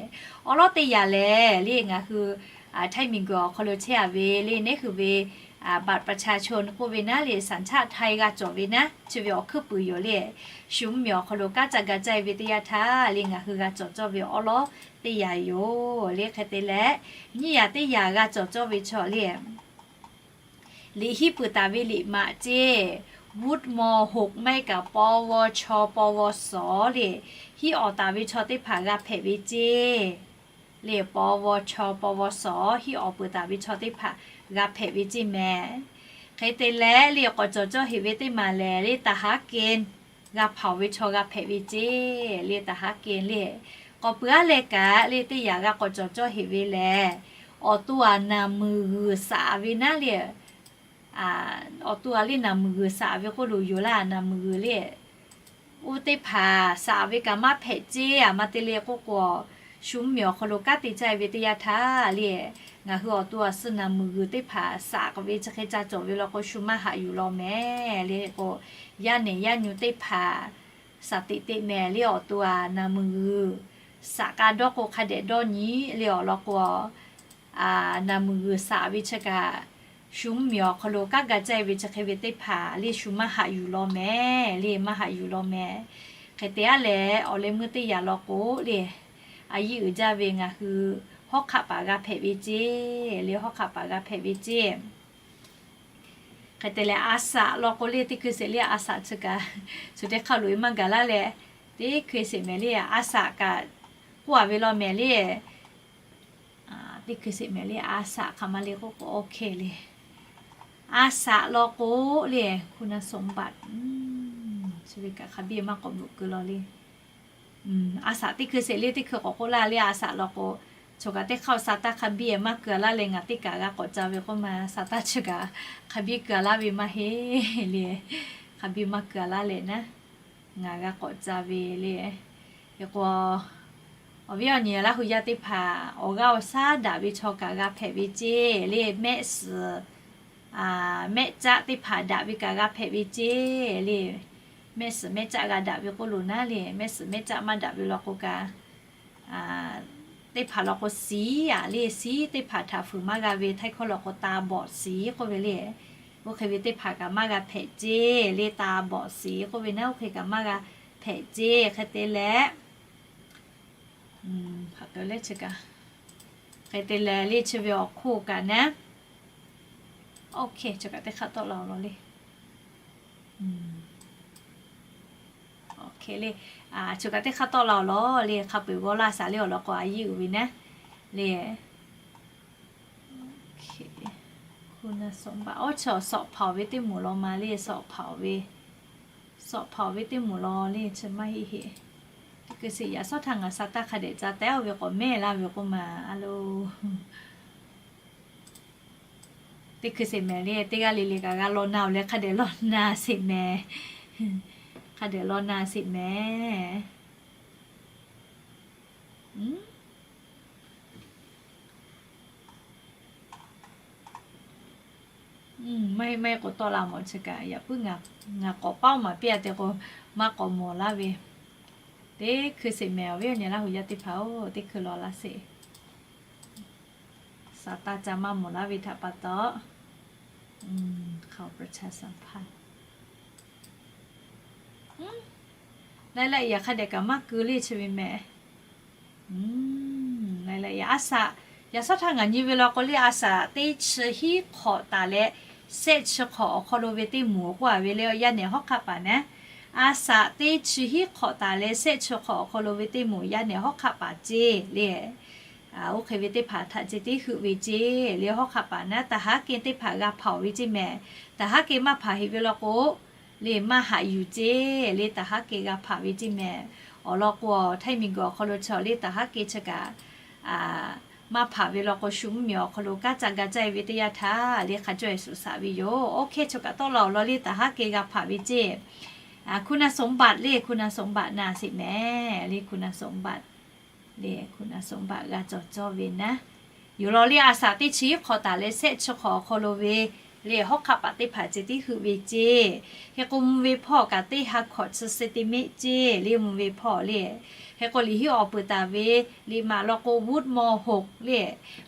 Awˉ lawˉ teˇ yaꞈ lehˬ le ngaˬ hui Htaiˇ miˬguiˬ awˬ hk'aw lo chehˇ a ve le neˉ hui ve บัตรประชาชน k'oˆ ve naˉ le สัญชาติไทย g'a cawˬ ve naˉ chi ve awˬ hkuiˉ puiˍ yoˬ le. Shu mvuhˇmiˬ awˬ hk'aw lo kanˉ ca ga caˇ ve teˇ yanˇ htaˇ le ngaˬ hui g'a cawˬ cawˇ ve awˉ lawˉ teˇ yaꞈ yoˬ le. Hk'e te leh, nyiˇ yaꞈ teˇ yaꞈ g'a cawˬ cawˇ ve chaw le liꞈ hiˉ peuˬ taˍ ve liꞈ maꞈ ceˇ, วุฒิ ม.หก maˇ heˆ kaꞈ ปวช ปวส le, hiˉ awˍ taˍ ve chaw teˇ hpaˍ g'a hpehꞈ ve ceˇ. Le ปวช ปวส hiˉ awˍ peuˬ taˍ ve chaw teˇ hpaˍ g'a hpehꞈ ve ceˇ mehˍ. Hk'e te leh le k'awꞈ cawˬ cawˇ heꞈ ve teˇ maˬ lehˬ le ทหารเกณฑ์ g'a hpaˍ ve chaw g'a hpehꞈ ve ceˇ. Le ทหารเกณฑ์ le, k'awꞈ peuˬ aˉ leh kaꞈ le teˇ yaꞈ g'a k'awꞈ cawˬ cawˇ heꞈ ve lehˬ, awˬ to aˬ naˬ muiˬ g'uiˬ saꞈ ve naˉ le awˬ to aˬ le naˬ muiˬ g'uiˬ saꞈ ve k'oˆ lo yoˬ laˇ. Naˬ muiˬ g'uiˬ le, oˇ teˇ hpaˍ saꞈ ve kaꞈ maˇ hpehꞈ ceˇ. Aˬ ma te le k'oˆ k'o, shu mvuhˇmiˬ awˬ hk'aw lo kanˉ te caˇ ve teˇ yanˇ htaˇ le, ngaˬ hui awˬ to aˬ suh naˬ muiˬ g'uiˬ teˇ hpaˍ saꞈ k'oꞈ ve chi hk'e ca cawˬ ve law k'o shu maˇ haꞈ yuˬ law mehˍ le k'o, yaˇ nehˬ yaˇ nyu teˇ hpaˍ saˍ teꞈ teꞈ mehˍ le awˬ to aˬ naˬ muiˬ g'uiˬ saꞈ k'a dawˇ k'o hk'a dehꞈ dawˇ nyi le awˬ lawn k'o, naˬ muiˬ g'uiˬ saꞈ ve chi kaꞈ Shu mvuhˇmiˬ awˬ hk'aw lo kanˉ ga caˇ ve chi hk'e ve teˇ hpaˍ le shu maˇ haꞈ yuˬ law mehˍ le, maˇ haꞈ yuˬ law mehˍ. Hk'e te aˉ leh awˬ leh meuˇ teˇ yaꞈ law k'o le, a yiˇ uiˍ jaˇ ve ngaˬ hui hawˉ hk'aˆ paˍ g'a hpehꞈ ve ceˇ le, hawˉ hk'aˆ paˍ g'a hpehꞈ ve ceˇ. Hk'e te leh a saꞈ law k'o le, teˇ hkui sheˍ le a saꞈ chi kaꞈ, shu teˇ hk'aˇ loꞈ e maˇ gaˬ laˇ leh, teˇ hkui sheˍ mehˍ le a saꞈ kaꞈ k'oˆ a ve law mehˍ le. Teˇ hkui sheˍ mehˍ le a saꞈ hk'aˬ ma le k'oˆ k'o, OK le. A saꞈ law k'o le, คุณสมบัติ chi ve kaꞈ hk'a biˇ maˇ k'awꞈ bvuhꞈ keu law le. A saꞈ teˇ hkui sheˍ le teˇ hkui k'awꞈ k'oˆ laˇ le a saꞈ law k'o, choˬ kaꞈ teˇ hk'aˇ sa taˇ hk'a biˇ maˇ keu a laˇ leh ngaˬ teˇ kaꞈ g'a k'awꞈ ca ve k'oˆ ma, sa taˇ chi kaꞈ hk'a biˇ keu a laˇ ve maˇ heˆ le. Hk'a biˇ maˇ keu a laˇ leh naˉ, ngaˬ g'a k'awꞈ ca ve le. Hk'e k'o, awˬ viˉ awˬ nyi Laˇ hu yaˇ teˇ hpaˍ awˬ g'aˇ awˬ shaˉ daꞈ ve chaw kaꞈ g'a hpehꞈ ve ceˇ le. Mehˆ suhˍ mehˆ caˆ teˇ hpaˍ daꞈ ve kaꞈ g'a hpehꞈ ve ceˇ le. Mehˆ suhˍ mehˆ caˆ g'a daꞈ ve k'oˆ lo naˉ le, mehˆ suhˍ mehˆ caˆ maˇ daꞈ ve law k'o kaꞈ, teˇ hpaˍ law k'o siˉ aꞈ le, siˉ teˇ hpaˍ htaꞈ fuiˍ maˇ g'a ve htaiˇ hkawˇ law k'o ตาบอดสี k'oˆ ve le. Oˇ hk'e ve teˇ hhpaˍ kaꞈ maˇ g'a hpehꞈ ceˇ le, ตาบอดสี k'oˆ ve naˉ, oˇ hk'e kaꞈ maˇ g'a hpehꞈ ceˇ. Hk'e te leh, hk'e te leh le chi ve awˬ hk'oˆ kaꞈ naˉ, OK, choˬ kaꞈ teˇ hk'aˇ tawˆ la awˬ lawn le. OK le, choˬ kaꞈ teˇ hk'aˇ tawˆ la awˬ lawn le, hk'a peu-eˬ g'awˇ laˇ saˍ le awˬ lawn k'o a yiˇ uiˍ ve naˉ le. คุณสมบัติ awˬ chi awˬ sawꞈ hpaˍ ve teˇ moˍ law ma le, sawꞈ hpaˍ ve, sawꞈ hpaˍ ve teˇ moˍ law le chi maˇ heˆ heˆ. Teˇ hkui sheˍ yaꞈ sawˉ htaˇ ngaˬ sa taˇ hk'a dehꞈ ca teh ve k'awꞈ mehˇ laˇ ve k'oˆ ma a lo. Teˇ hkui sheˍ mehˍ le, teˇ g'aˇ le le kaꞈ g'a law na-oˬ leh hk'a dehꞈ law na sheˍ mehˍ. Hk'a dehꞈ law na sheˍ mehˍ. Maˇ heˆ maˇ heˆ k'o tawˆ la mawˬ chi kaꞈ yaꞈ puiˉ ngaˬ k'awꞈ paoˉ maˍ piˇ a te k'o, maˇ k'awꞈ mawˬ laˇ ve. Teˇ hkui sheˍ mehˍ awˬ viˉ awˬ nyi Laˇ hu yaˇ teˇ hpaˍ-oˬ, teˇ hkui law laˇ sheˍ. Saˍ taˇ ca maˇ mawˬ laˇ ve htaꞈ pa taw, ข่าวประชาสัมพันธ์ Laiˉ laiˉ yaꞈ hk'a dehꞈ kaꞈ maˇ keu le chi ve mehˍ. Laiˉ laiˉ yaꞈ a saꞈ, yaꞈ sawˉ htaˇ ngaˬ nyi ve law k'o le a saꞈ teˇ chi hiˉ hk'awꞈ taˍ leh, sehˆ chi hk'awꞈ awˬ hk'aw lo ve teˇ moˍ k'oˆ a ve le, yaˇ nehˬ hawˉ hk'aˆ paˍ naˉ, a saꞈ teˇ chi hiˉ hk'awꞈ taˍ leh sehˆ chi hk'awꞈ awˬ hk'aw lo ve teˇ moˍ yaˇ nehˬ hawˉ hk'aˆ paˍ ceˇ le. Oˇ hk'e ve teˇ hpaˍ htaꞈ ce teˇ heuˆ ve ceˇ le, hawˉ hk'aˆ paˍ naˉ taˍ haˉ keh teˇ hpaˍ g'a hpaˍ-oˬ ve ceˇ mehˍ. Taˍ haˉ keh maˇ hpaˍ heꞈ ve law k'o, le maˇ haꞈ yuˬ ceˇ le, taˍ haˉ keh g'a hpaˍ ve ceˇ mehˍ. Awˬ lawn k'o, Htaiˇ miˬguiˬ awˬ hk'aw lo chaw le taˍ haˉ keh chi kaꞈ maˇ hpaˍ ve law k'o, shu mvuhˇmiˬ awˬ hk'aw lo kanˉ ca ga caˇ e ve teˇ yanˇ htaˇ le hk'a cawˇ e suhˍ shaꞈ ve yoˬ. OK, choˬ kaꞈ tawˆ la awˬ lawn le taˍ haˉ keh g'a hpaˍ ve ceˇ. คุณสมบัติ le, คุณสมบัติ na sheˍ mehˍ le, คุณสมบัติ le, คุณสมบัติ g'a cawˬ cawˇ ve naˉ. Yoˬ law le a saꞈ teˇ chi hiˉ hk'awꞈ taˍ leh sehˆ chi hk'awꞈ awˬ hk'aw lo ve le hawˉ hk'aˆ paˍ teˇ hpaˍ ce teˇ heuˆ ve ceˇ. Hk'e k'o mvuh ve hpawˇ kaꞈ teˇ ha hkawꞈ chi centimeter ceˇ le, mvuh ve hpawˇ le. Hk'e k'o liꞈ henˇ awˬ peuˬ taˍ ve liꞈ maꞈ law k'o วุฒิม.หก le,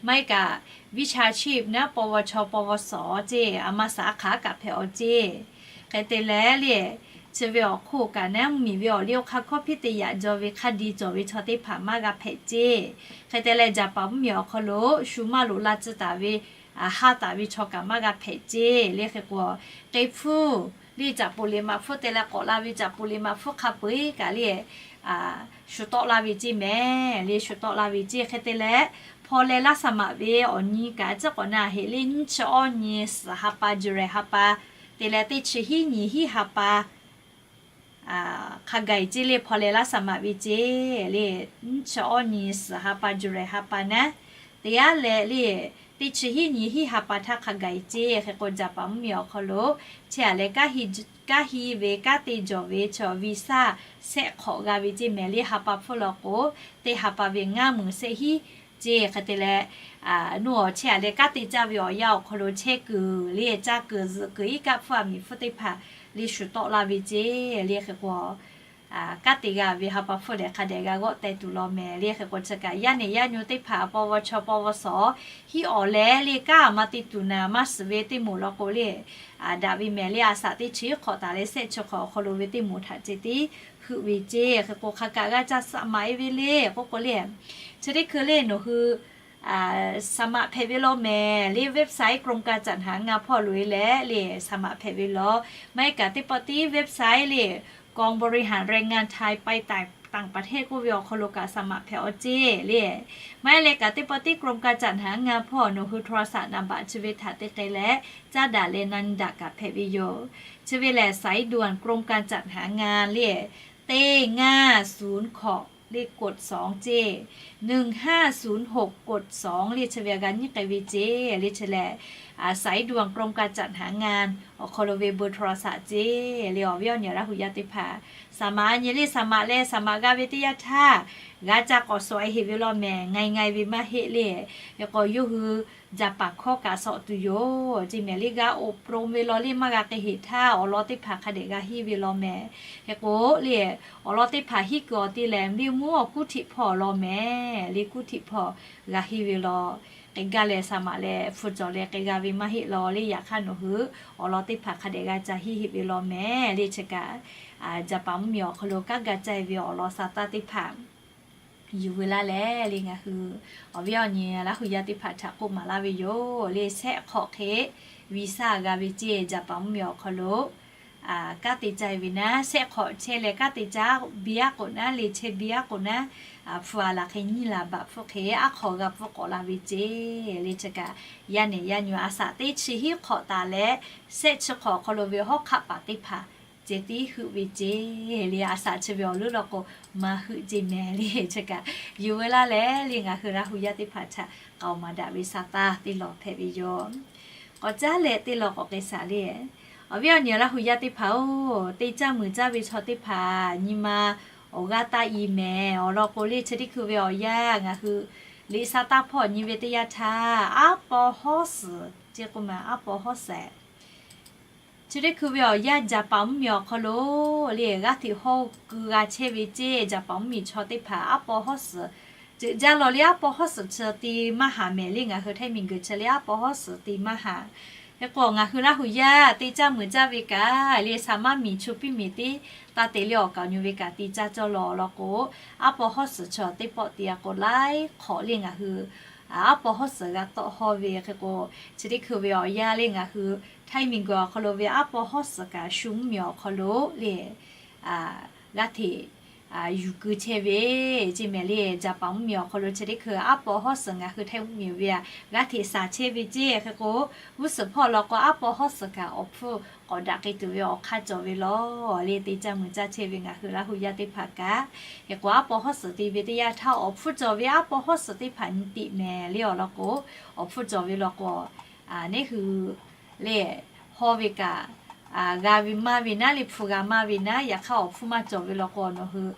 maˇ heˆ kaꞈ วิชาชีพ naˉ ปวช ปวส ceˇ, a ma saˍ a hk'aˬ kaꞈ hpehꞈ-aw ceˇ. Hk'e te leh le, chi ve awˬ hk'oˆ kaꞈ naˉ mvuhˇmiˬ ve awˬ liˇ oˇ hk'aˇ hkawˇ hpiˇ te yaꞈ jaw ve hk'a diˬ cawˬ ve chaw teˇ hpaˍ maˇ g'a hpehꞈ ceˇ. Hk'e te leh Jaˍpaˍ mvuhˇmiˬ awˬ hk'aw lo shu maˇ loꞈ la tcuh taˍ ve, ha taˍ ve chaw kaꞈ maˇ g'a hpehꞈ ceˇ le. Hk'e k'o, k'e hpfuhˇ le caꞈ poˍ liꞈ maꞈ hpfuhˇ te leh k'awꞈ la ve caꞈ poˍ liꞈ maꞈ hpfuhˇ hk'a peu-eˬ kaꞈ le shu tawˆ la ve ceˇ mehˍ le, shu tawˆ la ve ceˇ. Hk'e te leh, hpaw leh laˇ saˍ maꞈ ve awˬ nyi kaꞈ ciˉ k'awꞈ na heꞈ le nyiˇ chi awˇ nyi suhˍ ha pa July ha pa te leh teˇ chi hiˉ nyi hiˉ ha pa hk'a gaˬ-e ceˇ le, hpaw leh laˇ saˍ maꞈ ve ceˇ le, nyiˇ chi awˇ nyi suhˍ ha pa July ha pa naˉ, teˇ yanˇ leh le, teˇ chi hiˉ nyi hiˉ ha pa htaˇ hk'a gaˬ-e ceˇ. Hk'e k'o Jaˍpaˍ mvuhˇmiˬ awˬ hk'aw lo chi aꞈ leh kanˉ hi ve kanˉ te jawˬ ve chaw visa sehˆ hk'awꞈ g'a ve ceˇ mehˍ le, ha pa hpfuhˇ law k'o, teˇ ha pa ve ngaˇ meunˍ sehˆ hiˉ ceˇ. Hk'e te leh, nuˇ awˬ chehˇ aꞈ leh kanˉ te caˇ ve awˬ yanˇ awˬ hk'aw lo chehˇ kuiˬ le caˇ kuiˬ zuhꞈ kuiˬ iˉ kaˆ hpfuhˇ aꞈ miˬ hpfuhˇ teˇ hpaˍ le shu tawˆ la ve ceˇ le. Hk'e k'o kanˉ te g'a ve ha pa hpfuhˇ lehˬ hk'a dehꞈ g'a g'awˆ teh tuˬ law mehˍ le. Hk'e k'o chi kaꞈ yaˇ nehˬ yaˇ nyu teˇ hpaˍ paw vaw chaw paw vaw suhˍ hiˉ awˬ leh le kanˉ a ma te tuˬ naˍ maˇ shiˍ ve teˇ moˍ law k'o le, daꞈ ve mehˍ le. A saꞈ teˇ chi hk'awꞈ taˍ leh sehˆ chi hk'awꞈ awˬ hk'aw lo ve teˇ moˍ htaꞈ ceh tiˉ heuˆ ve ceˇ. Hk'e k'o hk'a kaꞈ g'a ca saꞈ maꞈ e ve le k'oˆ k'o le, chi teˇ hkui le nawˬ hui saꞈ maꞈ hpehꞈ ve law mehˍ le. Website กรมการจัดหางาน hpawˇ loꞈ e leh le saꞈ maꞈ hpehꞈ ve law. Maˇ heˆ kaꞈ teˇ pawˆ tiˉ website le กองบริหารแรงงานไทยไปต่างประเทศ k'oˆ ve awˬ hk'aw lo kaꞈ saꞈ maꞈ hpehꞈ awˬ ceˇ le. Maˇ heˆ leh kaꞈ teˇ pawˆ tiˉ กรมการจัดหางาน hpawˇ nawˬ hui โทรศัพท์ naˍ baꞈ chi ve htaꞈ te k'ai leh caˉ daꞈ leh na nyi daꞈ kaꞈ hpehꞈ ve yoˬ. Chi ve lehˬ สายด่วนกรมการจัดหางาน le teˇ ngaˇ suˍ hkawꞈ le กดสอง ceˇ, หนึ่งห้าศูนย์หก กดสอง le chi ve g'a nyi k'ai ve ceˇ. Le chi lehˬ สายด่วนกรมการจัดหางาน awˬ hk'aw lo ve เบอร์โทรศัพท์ ceˇ. Le awˬ viˉ awˬ nyi Laˇ hu yaˇ teˇ hpaˍ saꞈ maꞈ nyi le saꞈ maꞈ leh saꞈ maꞈ g'a ve teˇ yanˇ htaˇ g'a ca k'awꞈ sawꞈ e heꞈ ve law mehˍ. Ngaˬ e ngaˬ e ve maˇ heˆ le. Hk'e k'o yawˇ hui Japan hkawˇ kaꞈ sawꞈ tuˬ yoˬ ceˇ mehˍ le. G'a อบรม ve law le maˇ g'a k'ai heꞈ htaˇ awˬ lawn teˇ hpaˍ hk'a dehꞈ g'a henˇ ve law mehˍ. Hk'e k'o le awˬ lawn teˇ hpaˍ henˇ kuiˬ awˬ te lehˬ, mvuhˇ miˬ mvuhˇ awˬ kuˉ htiꞈ hpawˇ law mehˍ le. Kuˉ htiꞈ hpawˇ g'a henˇ ve law. K'ai gaˇ leh saꞈ maꞈ leh hpu cawˬ leh k'ai g'a ve maˇ heˆ law le. Yaꞈ hk'aˇ nawˬ hui awˬ lawn teˇ hpaˍ hk'a dehꞈ g'a ca henˇ heꞈ ve law mehˍ le. Chi kaꞈ Japan mvuhˇ miˬ awˬ hk'aw lo kanˉ g'a ca e ve awˬ lawn sa taˇ teˇ hpaˍ yuˬ veu laˇ leh le ngaˬ hui awˬ viˉ awˬ nyi Laˇ hu yaˇ teˇ hpaˍ htaꞈ k'oˆ maˍ laˇ ve yoˬ le. Sehˆ hk'awꞈ hk'e visa g'a ve ceˇ. Japan mvuhˇ miˬ awˬ hk'aw lo kanˉ te ca e ve naˉ, sehˆ hk'awꞈ chehˇ leh kanˉ te ca biˇ aˉ k'oꞈ naˉ le, chehˇ biˇ aˉ k'oꞈ naˉ, hpu a laˬ hk'e nyiˇ laˬ baꞈ hpfuhˆ hk'e aˉ hk'aw g'a pfuhˇ k'awꞈ la ve ceˇ. Le chi kaꞈ yaˇ nehˬ yaˇ nyu a saꞈ teˇ chi hiˉ hk'awꞈ taˍ leh sehˆ chi hk'awꞈ awˬ hk'aw lo ve hawˉ hk'aˆ paˍ teˇ hpaˍ ceh tiˉ heuˆ ve ceˇ. Le a saꞈ chi ve awˬ leuˉ law k'o maˇ heuˆ ceˇ mehˍ le. Chi kaꞈ yuˬ veu laˇ leh le ngaˬ hui Laˇ hu yaˇ teˇ hpaˍ htaꞈ k'aoˍ maˍ daꞈ ve sa taˇ teˇ lawˬ hpehꞈ ve yoˬ. K'awꞈ caˉ leh teˇ lawˬ k'awꞈ k'ai shaˍ le. Awˬ viˉ awˬ nyi Laˇ hu yaˇ teˇ hpaˍ-oˬ, teˇ caˇ muiˬ caˇ ve chaw teˇ hpaˍ nyi ma awˬ g'aˇ taˇ i mehˍ. Awˬ lawn k'o le chi teˇ hkui ve awˬ yanˇ ngaˬ hui liꞈ sa taˇ hpawˇ nyi ve teˇ yanˇ htaˇ aˉ paw hawˉ suhˍ ceˇ k'oˆ ma, aˉ paw hawˉ suhˍ Chi teˇ hkui ve awˬ yanˇ Japan mvuhˇ miˬ awˬ hk'aw lo le g'aˇ hteꞈ hawˇ keu g'a chehˇ ve ceˇ. Japan mvuhˇ miˬ chaw teˇ hpaˍ aˉ paw hawˉ suhˍ ceuˬ jaˇ law le, aˉ paw hawˉ suhˍ chi te maˇ haˍ mehˍ le. Ngaˬ hui Htaiˇ miˬ guiˬ chi le aˉ paw hawˉ suhˍ te maˇ haˍ. Hk'e k'o ngaˬ hui Laˇ hu yaˇ teˇ caˇ muiˬ caˇ ve kaꞈ le, saˍ maˇ miˬ chu piˇ miˬ tiˉ taˇ te le, awˬ kaˍ awˬ nyu ve kaꞈ te caˇ cawˇ law law k'o, aˉ paw hawˉ suhˍ chi teˇ pawˆ te a k'o laiˉ hk'awꞈ le ngaˬ hui aˉ paw hawˉ suhˍ g'a tawˆ hawˇ ve. Hk'e k'o chi teˇ hkui ve awˬ yanˇ le ngaˬ hui Htaiˇ miˬ guiˬ awˬ hk'aw lo ve aˉ paw hawˉ suhˍ kaꞈ shu mvuhˇ miˬ awˬ hk'aw lo le g'aˇ hteꞈ yuˬ keu chehˇ ve ceˇ mehˍ le. Japan mvuhˇ miˬ awˬ hk'aw lo chi teˇ hkui aˉ paw hawˉ suhˍ ngaˬ hui Htaiˇ mvuhˇ miˬ ve a g'aˇ hteꞈ shaˍ chehˇ ve ceˇ. Hk'e k'o g'uˇ suhˍ hpawˇ law k'o aˉ paw hawˉ suhˍ kaꞈ awˬ hpfuhˇ k'awꞈ daꞈ k'ai tuˬ ve awˬ hk'aˇ cawˬ ve law le. Teˇ caˇ muiˬ caˇ chehˇ ve ngaˬ hui Laˇ hu yaˇ teˇ hpaˍ kaꞈ, hk'e k'o aˉ paw hawˉ suhˍ te ve teˇ yanˇ htaˇ awˬ hpfuhˇ cawˬ ve aˉ paw hawˉ suhˍ teˇ hpaˍ nyi tiꞈ mehˍ le. Awˬ lawn k'o awˬ hpfuhˇ cawˬ ve law k'o, neˇ hui le hawˇ ve kaꞈ g'a ve maˇ ve naˉ le, hpu g'a maˇ ve naˉ, yaꞈ hk'aˇ awˬ hpfuhˇ maˇ cawˬ ve law k'o nawˬ hui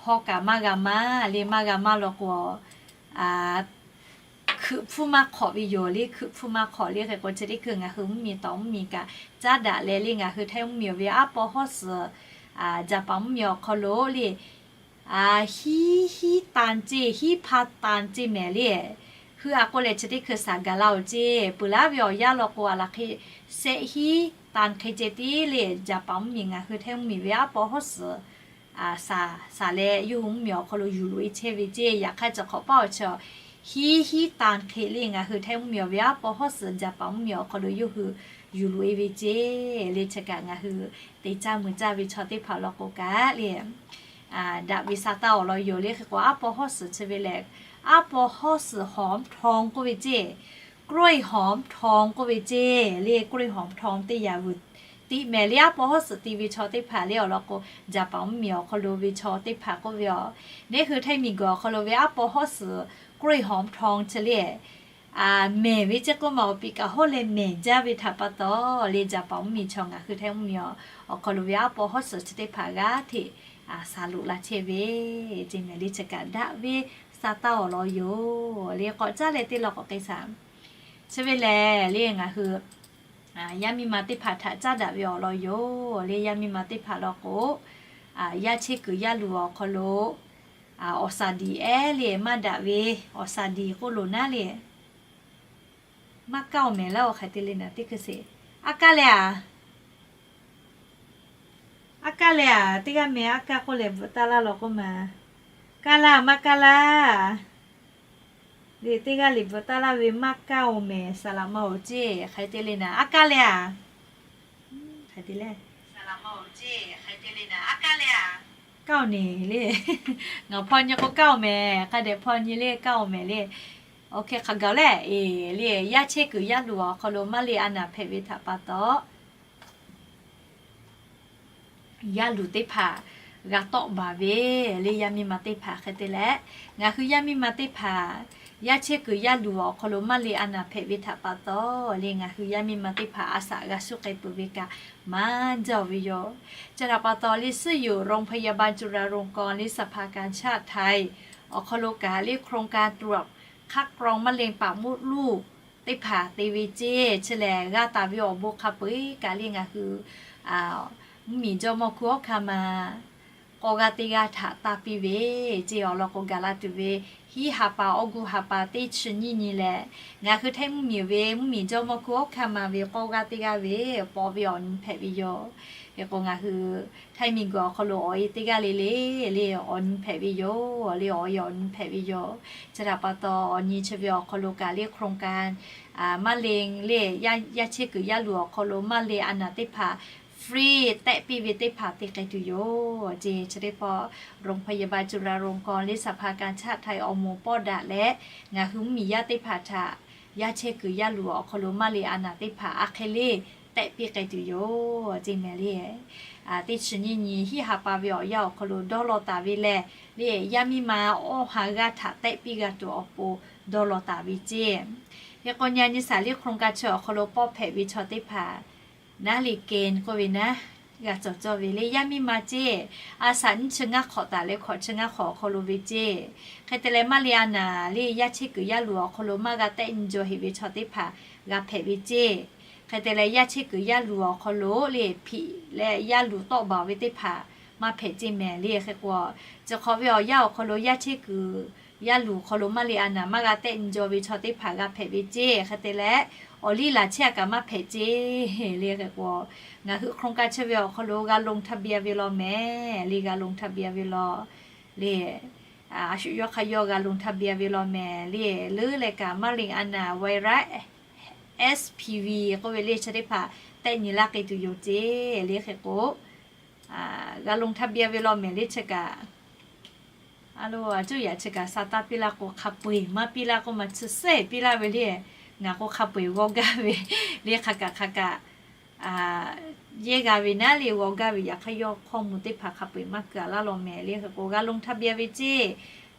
hawˇ kaꞈ maˇ g'a maˇ le. Maˇ g'a maˇ law k'o hkui hpfuhˇ maˇ hk'awꞈ ve yoˬ le. Hkui hpfuhˇ maˇ hk'awꞈ le. Hk'e k'o chi teˇ hkui ngaˬ hui mvuhˇ miˬ tawˍ mvuhˇ miˬ kaꞈ caˉ daꞈ leh le ngaˬ hui Htaiˇ mvuhˇ miˬ ve aˉ paw hawˉ suhˍ Japan mvuhˇ miˬ awˬ hk'aw lo le hiˉ hiˉ tan ceˇ, hiˉ hpa tan ceˇ mehˍ le. Hui a k'oˆ leh chi teˇ hkui shaˍ gaˬ la-oˬ ceˇ. Peuˬ laˉ ve awˬ yanˇ law k'o a laˬ hk'e sehˆ hiˉ tan hk'e ceh tiˉ le Japan mvuhˇ miˬ ngaˬ hui Htaiˇ mvuhˇ miˬ ve aˉ paw hawˉ suhˍ shaˍ shaˍ leh yawˇ hui mvuhˇ miˬ awˬ hk'aw lo yuˬ loꞈ e chehˇ ve ceˇ. Yaꞈ hk'aˇ chi hk'awꞈ paˉ awˬ chi hiˉ hiˉ tan hk'e le ngaˬ hui Htaiˇ mvuhˇ miˬ ve aˉ paw hawˉ suhˍ Japan mvuhˇ miˬ awˬ hk'aw lo yawˇ hui yuˬ loꞈ e ve ceˇ. Le chi kaꞈ ngaˬ hui teˇ caˇ muiˬ caˇ ve chaw teˇ hpaˍ law k'o kaꞈ le daꞈ ve sa taˇ awˬ lawn yoˬ le. Hk'e k'o aˉ paw hawˉ suhˍ chi ve lehˬ aˉ paw hawˉ suhˍ หอมทอง k'oˆ ve ceˇ, กล้วยหอมทอง k'oˆ ve ceˇ. Le กล้วยหอมทอง teˇ yaꞈ vuiˬ tiꞈ mehˍ le. Aˉ paw hawˉ suhˍ te ve chaw teˇ hpaˍ le awˬ lawn k'o Japan mvuhˇ miˬ awˬ hk'aw lo ve chaw teˇ hpaˍ k'oˆ ve aˬ, neˇ hui Htaiˇ miˬ guiˬ awˬ hk'aw lo ve aˉ paw hawˉ suhˍ กล้วยหอมทอง chi le mehˍ ve ceˇ k'oˆ ma, awˬ piˍ kaꞈ hawˉ leh mehˍ jaˇ ve htaꞈ pa taw le Japan mvuhˇ miˬ chaw ngaˬ hui Htaiˇ mvuhˇ miˬ awˬ hk'aw lo ve aˉ paw hawˉ suhˍ chi teˇ hpaˍ g'aˇ hteꞈ shaˍ loꞈ la chehˇ ve ceˇ mehˍ le. Chi kaꞈ daꞈ ve sa taˇ awˬ lawn yoˬ le. K'awꞈ caˉ leh teˇ lawˬ k'awꞈ k'ai shaˍ. Chi ve lehˬ le ngaˬ hui yaˇ miˇ ma teˇ hpaˍ htaꞈ caˉ daꞈ ve awˬ lawn yoˬ le. Yaˇ miˇ ma teˇ hpaˍ law k'o Yaˇ chehˇ kuiˬ yaˇ luˬ awˬ hk'aw lo awˬ saˍ diˍ ehˉ le maˇ daꞈ ve, awˬ saˍ diˍ k'oˆ loˬ naˉ le, maˇ kaˇ oˬ mehˍ laˇ oˬ hk'aˬ te le naˍ teˇ hkui sheˍ. Aˉ kaˇ leh aˬ, aˉ kaˇ leh aˬ, teˇ g'aˇ meh aˉ kaˇ k'oˆ leh bvuhꞈ taˇ laˇ law k'oˆ ma. Kaˇ laˇ maˇ kaˇ laˇ. Liꞈ teˇ g'aˇ liꞈ bvuhꞈ taˇ laˇ ve maˇ kaˇ oˬ mehˍ, saˍ laꞈ ma oˬ ceˇ hk'aˬ te le naˍ, aˉ kaˇ leh aˬ. Hk'aˬ te le, kaˇ oˬ neˬ le. Ngaˬ hpaw nyi k'o kaˇ oˬ mehˍ, hk'a dehꞈ hpaw nyi le kaˇ oˬ mehˍ le. Oˇ hk'e hk'aˬ gaˬ leh, eˬ le, yaˇ chehˇ kuiˬ yaˇ luˬ awˬ hk'aw lo maˇ le a naˍ hpehꞈ ve htaꞈ pa taw, yaˇ luˬ teˇ hpaˍ g'a tawˆ baˬ ve le. Yaˇ miˇ ma teˇ hpaˍ hk'e te leh, ngaˬ hui yaˇ miˇ ma teˇ hpaˍ yaˇ chehˇ kuiˬ yaˇ luˬ awˬ hk'aw lo maˇ le a naˍ hpehꞈ ve htaꞈ pa taw le, ngaˬ hui yaˇ miˇ ma teˇ hpaˍ a shaꞈ g'a shuˉ k'ai peuˬ ve kaꞈ maˇ jaˇ oˬ ve yoˬ. Chi htaꞈ pa taw le, suhˉ yoˬ โรงพยาบาลจุฬาลงกรณ์ le สภากาชาดไทย awˬ hk'aw lo kaꞈ le โครงการตรวจคัดกรองมะเร็งปากมดลูก teˇ hpaˍ te ve ceˇ. Chi lehˬ g'a taˍ ve awˬ bon hk'a peu-eˬ kaꞈ le ngaˬ hui mvuhˇmiˬ jawˇmawˇ hkunˉ hawˉ hkanˇ ma k'awˇ g'aˇ teˇ g'aˇ htaꞈ taˇ piˇ ve ceˇ. Awˬ lawn k'o gaˬ la tuˬ ve hiˉ ha pa August ha pa teˇ chi nyiˇ nyi lehˬ, ngaˬ hui Htaiˇ mvuhˇmiˬ ve mvuhˇmiˬ jawˇmawˇ hkunˉ hawˉ hkanˇ ma ve k'awˇ g'aˇ teˇ g'aˇ ve paw ve awˬ nyi hpehꞈ ve yoˬ. Hk'e k'o ngaˬ hui Htaiˇ miˬguiˬ awˬ hk'aw lo awˬ e teˇ g'aˇ le le le awˬ nyi hpehꞈ ve yoˬ le. Awˬ e awˬ nyi hpehꞈ ve yoˬ. Chi htaꞈ pa taw awˬ nyi chi ve awˬ hk'aw lo kaꞈ le โครงการ maˇ le le yaˇ chehˇ kuiˬ yaˇ luˬ awˬ hk'aw lo maˇ le a naˍ teˇ hpaˍ free tehˆ piˇ ve teˇ hpaˍ te k'ai tuˬ yoˬ ceˇ. Chi teˇ pawˆ โรงพยาบาลจุฬาลงกรณ์ le สภากาชาดไทย awˬ moˍ pawˆ daꞈ leh, ngaˬ hui mvuhˇmiˬ yaˇ teˇ hpaˍ htaꞈ yaˇ chehˇ kuiˬ yaˇ luˬ awˬ hk'aw lo maˇ le a naˍ teˇ hpaˍ a hk'e le tehˆ piˇ k'ai tuˬ yoˬ ceˇ mehˍ le. Teˇ chi nyiˇ nyi hiˉ ha pa ve awˬ yanˇ awˬ hk'aw lo dawˇ law taˍ ve lehˬ le, yaˇ miˇ ma awˇ ha g'aˇ htaꞈ tehˆ piˇ g'a tuˬ awˬ pon dawˇ law taˍ ve ceˇ. Hk'e k'o nyi a nyi saˍ le โครงการ chi awˬ hk'aw lo pawˆ hpehꞈ ve chaw teˇ hpaˍ naˉ le kehˬ k'oˆ ve naˉ g'a cawˬ cawˇ ve le. Yaˇ miˇ ma ceˇ, a shaꞈ nyiˇ chi ngaˇ hk'awꞈ taˍ leh hkawꞈ chi ngaˇ hk'awꞈ awˬ hk'aw lo ve ceˇ. Hk'e te leh maˇ le a naˍ le yaˇ chehˇ kuiˬ yaˇ luˬ awˬ hk'aw lo maˇ g'a tehˆ nyi jaw heꞈ ve chaw teˇ hpaˍ g'a hpehꞈ ve ceˇ. Hk'e te leh yaˇ chehˇ kuiˬ yaˇ luˬ awˬ hk'aw lo le hpiꞈ leh yaˇ luˬ tawˆ baˬ ve teˇ hpaˍ maˇ hpehꞈ ceˇ mehˍ le. Hk'e k'o, chi hk'awꞈ ve awˬ yanˇ awˬ hk'aw lo yaˇ chehˇ kuiˬ yaˇ luˬ hk'aw lo maˇ le a naˍ maˇ g'a tehˆ nyi jaw ve chaw teˇ hpaˍ g'a hpehꞈ ve ceˇ. Hk'e te leh awˬ liˇ laˬ chehˇ a kaꞈ maˇ hpehꞈ ceˇ le. Hk'e k'o, ngaˬ hui โครงการ chi ve awˬ hk'aw lo g'a ลงทะเบียน ve law mehˍ le, g'a ลงทะเบียน ve law le. A shu yawˇ hk'a yawˇ g'a ลงทะเบียน ve law mehˍ le. Leuˉ leh kaꞈ maˇ le a naˍ virus S P V k'oˆ ve le chi teˇ hpaˍ tehˆ nyi laˇ k'ai tuˬ yoˬ ceˇ le. Hk'e k'o, g'a ลงทะเบียน ve law mehˍ le chi kaꞈ a lo a cuˇ yaꞈ chi kaꞈ sa taˇ piˇ laˇ k'o hk'a peu-eˬ maˇ piˇ laˇ k'oˆ ma, chi sehˉ piˇ laˇ ve le. Ngaˬ k'o hk'a peu-eˬ g'aw gaˇ ve le, hk'a kaꞈ hk'a kaꞈ yehˇ g'a ve naˉ le g'aw gaˇ ve. Yaꞈ hk'aˇ yawˇ hkawˇ mvuh teˇ hpaˍ hk'a peu-eˬ maˇ kuiˬ a laˇ law mehˍ le. Hk'e k'o g'a ลงทะเบียน ve ceˇ.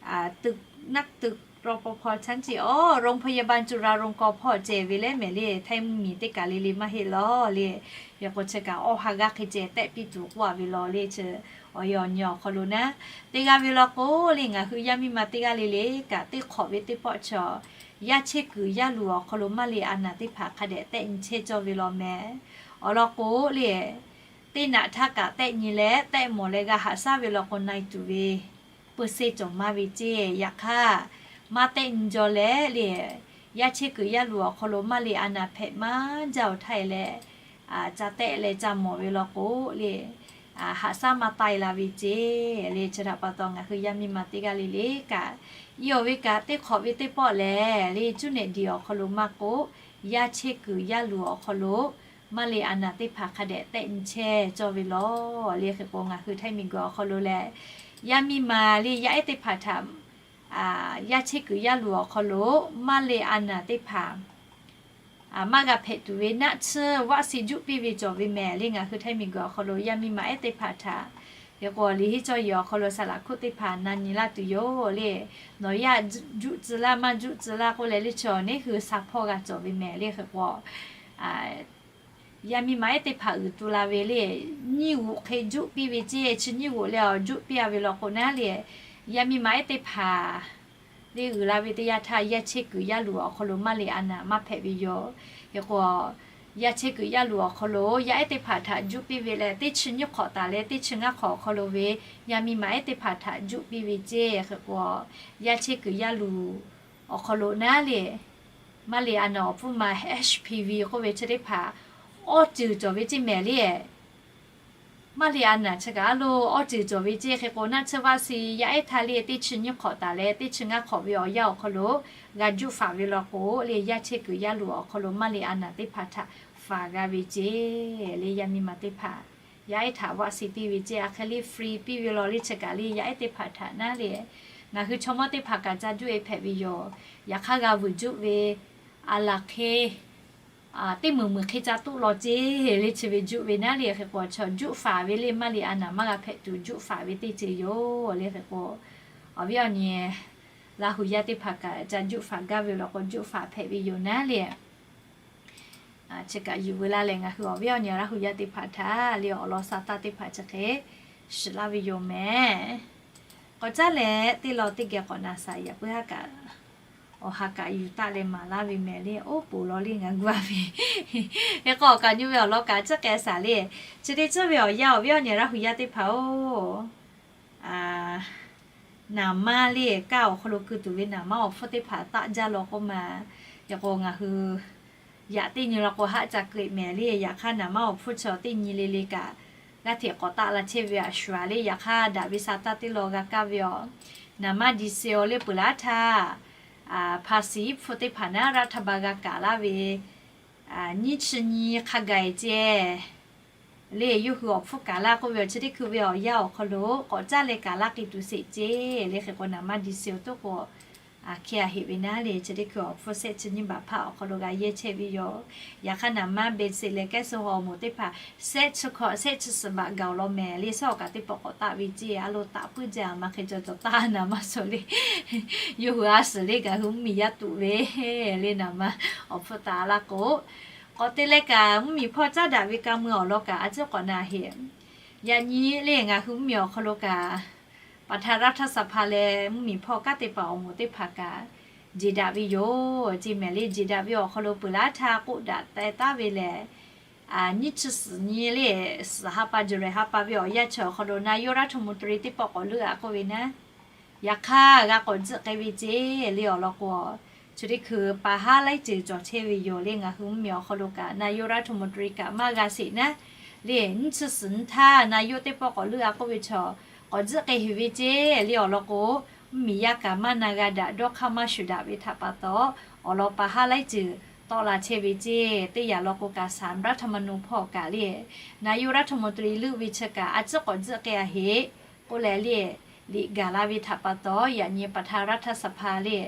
Tuꞈ naˆ tuꞈ รปภ ชั้น ceˇ awˬ โรงพยาบาลจุฬาลงกรณ์ hpawˇ ceh ve leh mehˍ le. Htaiˇ mvuhˇmiˬ teˇ kaˬ le le maˇ heˆ law le. Hk'e k'o chi kaꞈ awˇ ha g'aˇ hk'e ceh tehˆ piˇ tuˬ k'oˆ a ve law le. Chi awˬ e awˬ nyi awˬ hk'aw lo naˉ, teˇ g'aˇ ve law k'o le ngaˬ hui yaˇ miˇ ma teˇ g'aˇ le le kaꞈ teˇ hk'awꞈ ve teˇ pawˆ chi yaˇ chehˇ kuiˬ yaˇ luˬ awˬ hk'aw lo maˇ le a naˍ teˇ hpaˍ hk'a dehꞈ tehˆ nyi chehˇ cawˇ ve law mehˍ. Awˬ lawn k'o le, teˇ naꞈ htaˇ kaꞈ tehˆ nyi leh tehˆ mawˬ leh g'a haꞈ shaˉ ve law k'o na e tuˬ ve เปอร์เซ็นต์ cawˬ maˇ ve ceˇ. Yaꞈ hk'aˇ, maˇ tehˆ nyi jaw leh le, yaˇ chehˇ kuiˬ yaˇ luˬ awˬ hk'aw lo maˇ le a naˍ hpehꞈ maˇ jaˇ oˬ htaˇ e leh, ca tehˆ leh ca mawˬ ve law k'o le, haꞈ shaˉ maˇ taˆ e la ve ceˇ le. Chi htaꞈ pa taw ngaˬ hui yaˇ miˇ ma teˇ g'aˇ le le kaꞈ, iˉ awˬ ve kaꞈ teˇ hk'awꞈ ve teˇ pawˆ lehˬ le, cuˇ nehˬ diˬ awˬ hk'aw lo maˇ k'oˆ, yaˇ chehˇ kuiˬ yaˇ luˬ awˬ hk'aw lo maˇ le a naˍ teˇ hpaˍ hk'a dehꞈ tehˆ nyi chehˇ cawˇ ve law le. Hk'e k'o ngaˬ hui Htaiˇ miˬguiˬ awˬ hk'aw lo lehˬ, yaˇ miˇ ma le yaˇ ehˉ teˇ hpaˍ htaꞈ yaˇ chehˇ kuiˬ yaˇ luˬ awˬ hk'aw lo maˇ le a naˍ teˇ hpaˍ maˇ g'a hpehꞈ tuˬ ve naˆ tsuhˇ วัคซีน juˆ piˇ ve cawˬ ve mehˍ le. Ngaˬ hui Htaiˇ miˬguiˬ awˬ hk'aw lo yaˇ miˇ ma ehˉ teˇ hpaˍ htaꞈ hk'e k'o liꞈ henˇ cawˇ yeˬ awˬ hk'aw lo saˍ laꞈ hkuˆ teˇ hpaˍ na nyi laˇ tuˬ yoˬ le. Nawˬ yaˇ juˆ tcuh laˇ maˇ juˆ tcuh laˇ k'oˆ leh le chi awˬ neˉ hui sa hpawˇ g'a cawˬ ve mehˍ le. Hk'e k'o yaˇ miˇ ma ehˉ teˇ hpaˍ uiˍ tu la ve le, nyiˇ g'oꞈ hk'e juˆ piˇ ve ceˇ. Chi nyiˇ g'oꞈ leh awˬ juˆ piˇ a ve law k'o naˉ le, yaˇ miˇ ma ehˉ teˇ hpaˍ le uiˍ la ve teˇ yanˇ htaˇ yaˇ chehˇ kuiˬ yaˇ luˬ awˬ hk'aw lo maˇ le a naˍ maˇ hpehꞈ ve yoˬ. Hk'e k'o Yaˇ chehˇ kuiˬ yaˇ luˬ awˬ hk'aw lo yaˇ ehˉ teˇ hpaˍ htaꞈ juˆ piˇ ve leh, teˇ chi nyiˇ hk'awꞈ taˍ leh teˇ chi ngaˇ hk'awꞈ awˬ hk'aw lo ve yaˇ miˇ ma ehˉ teˇ hpaˍ htaꞈ juˆ piˇ ve ceˇ. Hk'e k'o, yaˇ chehˇ kuiˬ yaˇ luˬ awˬ hk'aw lo naˉ le, maˇ le a naˍ awˬ hpfuhˇ ma H P V k'oˆ ve chi teˇ hpaˍ awˇ ceuˬ cawˬ ve ceˇ mehˍ le. Maˇ le a naˍ chi kaꞈ a lo awˇ ceuˬ cawˬ ve ceˇ. Hk'e k'o, naˆ tsuhˇ vaˆ si yaˇ ehˉ htaˇ le teˇ chi nyiˇ hk'awꞈ taˍ leh teˇ chi ngaˇ hk'awꞈ ve awˬ yanˇ awˬ hk'aw lo g'a juˆ faˍ ve law k'o le, yaˇ chehˇ kuiˬ yaˇ luˬ awˬ hk'aw lo maˇ le a naˍ teˇ hpaˍ htaꞈ faˍ g'a ve ceˇ le. Yaˇ miˇ ma teˇ hpaˍ yaˇ ehˉ htaꞈ vaˆ si piˇ ve ceˇ. A hk'e le free piˇ ve law le chi kaꞈ le yaˇ ehˉ teˇ hpaˍ htaꞈ naˉ le, ngaˬ hui chaw mawˇ teˇ hpaˍ kaꞈ ca juˆ e hpehꞈ ve yoˬ. Yaꞈ hk'aˇ g'a vuiˬ juˆ ve a laˬ hk'e teˇ meunˍ meunˍ hk'e ca toˆ law ceˇ le chi ve juˆ ve naˉ le. Hk'e k'o, chaw juˆ faˍ ve le maˇ le a naˍ maˇ g'a hpehꞈ tuˬ juˆ faˍ ve teˇ ceuˬ yoˬ le. Hk'e k'o, awˬ viˉ awˬ nyi Laˇ hu yaˇ teˇ hpaˍ kaꞈ ca juˆ faˍ gaˇ ve law k'o, juˆ faˍ hpehꞈ ve yoˬ naˉ le. Chi kaꞈ yuˬ veu laˇ leh, ngaˬ hui awˬ viˉ awˬ nyi Laˇ hu yaˇ teˇ hpaˍ htaꞈ le awˬ lawn sa taˇ teˇ hpaˍ chi hk'e shiˍ laˇ ve yoˬ mehˍ. K'awꞈ caˉ leh teˇ law teˇ geh k'awꞈ na saˍ yaꞈ puiˉ haˉ kaꞈ, awˬ ha kaꞈ yuˬ taˆ leh maˍ laˇ ve mehˍ le. Oˇ poˬ law le ngaˬ gu a ve. Hk'e k'o, awˬ kaꞈ nyi ve awˬ lawn kaꞈ tcuhˉ k'ai saˍ le. Chi teˇ tcuhˉ ve awˬ yanˇ awˬ viˉ awˬ nyi Laˇ hu yaˇ teˇ hpaˍ-oˬ, naˍ manˇ le kaˇ awˬ hk'aw lo keu tuˬ ve naˍ manˇ awˬ hpfuhˇ teˇ hpaˍ taˆ jaˇ law k'oˆ ma. Hk'e k'o, ngaˬ hui yaꞈ teˇ nyi law k'o haˆ ca keu mehˍ le. Yaꞈ hk'aˇ naˍ manˇ awˬ hpfuhˇ chaw teˇ nyi le le kaꞈ g'aˇ hteꞈ k'awꞈ taˆ la chehˇ ve a shu a le. Yaꞈ hk'aˇ daꞈ ve sa taˇ teˇ law g'a kaˇ ve aˬ, naˍ manˇ di se awˬ le peuˬ laˇ htaˇ, hpa siˍ hpfuhˇ teˇ hpaˍ naˉ raˇ htaˇ ba g'a kaꞈ laˇ ve nyiˇ chi nyi hk'a gaˬ e ceh le, yawˇ hui awˬ hpfuhˇ kaꞈ laˇ k'oˆ ve awˬ chi teˇ hkui ve awˬ yanˇ awˬ hk'aw lo k'awꞈ caˇ leh kaꞈ laˇ k'ai tuˬ sheˍ ceˇ le. Hk'e k'o, naˍ manˇ di se awˬ toˉ k'o, a hk'e a heꞈ ve naˉ le, chi teˇ hkui awˬ hpfuhˇ shehˆ chi nyiˇ baˬ hpaˇ awˬ hk'aw lo g'a yehˇ chehˇ ve yoˬ. Yaꞈ hk'aˇ naˍ manˇ be sheˍ leh kehˉ suh haw moˍ teˇ hpaˍ shehˆ chi hkawꞈ shehˆ chi suhˍ baꞈ gaˬ awˬ lawn mehˍ le, suhˉ awˬ kaꞈ teˇ pawˆ k'awꞈ taˆ ve ceˇ. A lo taꞈ puiˉ jaˇ a ma hk'e cawˬ cawˬ taˇ naˍ manˇ suhˍ le, yawˇ hui a suhˍ le ngaˬ hui mvuhˇmiˬ yaˇ tuꞈ ve le naˍ manˇ awˬ hpfuhˇ taˍ laˇ k'o, k'awꞈ te leh kaꞈ mvuhˇmiˬ hpawˇ caˉ daꞈ ve ka mui awˬ lawn kaꞈ a ciˉ k'awꞈ na heꞈ. Yaꞈ nyi le ngaˬ hui mvuhˇmiˬ awˬ hk'aw lo kaꞈ, ประธานรัฐสภา leh mvuhˇmiˬ hpawˇ kanˉ te paˍ awˬ moˍ teˇ hpaˍ kaꞈ jeˬ daꞈ ve yoˬ ceˇ mehˍ le. Jeˬ daꞈ ve awˬ hk'aw lo peuˬ laˇ htaˇ k'oˆ daꞈ teh taˉ ve lehˬ, nyiˇ chi suhˍ nyi le, suhˍ ha pa July ha pa ve awˬ yanˇ chi awˬ hk'aw lo นายกรัฐมนตรี teˇ pawˆ k'awꞈ leuˆ a k'oˆ ve naˉ, yaꞈ hk'aˇ g'a k'awꞈ tzuhˆ k'ai ve ceˇ le awˬ lawn k'o, chi teˇ hkui pa haˉ laiˉ ceuˬ cawˬ chehˇ ve yoˬ le. Ngaˬ hui mvuhˇmiˬ awˬ hk'aw lo kaꞈ นายกรัฐมนตรี kaꞈ maˇ g'a sheˍ naˉ le, nyiˇ chi suhˍ nyi htaˇ นายก teˇ pawˆ k'awꞈ leuˆ a k'oˆ ve chaw k'awꞈ tzuhˆ k'ai heˍ ve ceˇ le awˬ lawn k'o, mvuhˇmiˬ yaˇ kaꞈ maˇ na g'a daꞈ dawˇ hk'aˇ maˇ shuˍ daꞈ ve htaꞈ pa taw, awˬ lawn pa haˉ laiˉ ceuˬ tawˆ la chehˇ ve ceˇ. Teˇ yanˇ lawn k'o kaꞈ ศาลรัฐธรรมนูญ hpawˇ kaꞈ le, นายกรัฐมนตรี leuˆ ve chi kaꞈ a ciˉ k'awꞈ tzuhˆ k'ai a heꞈ k'oˆ leh le, liꞈ gaˬ la ve htaꞈ pa taw yaꞈ nyi ประธานรัฐสภา le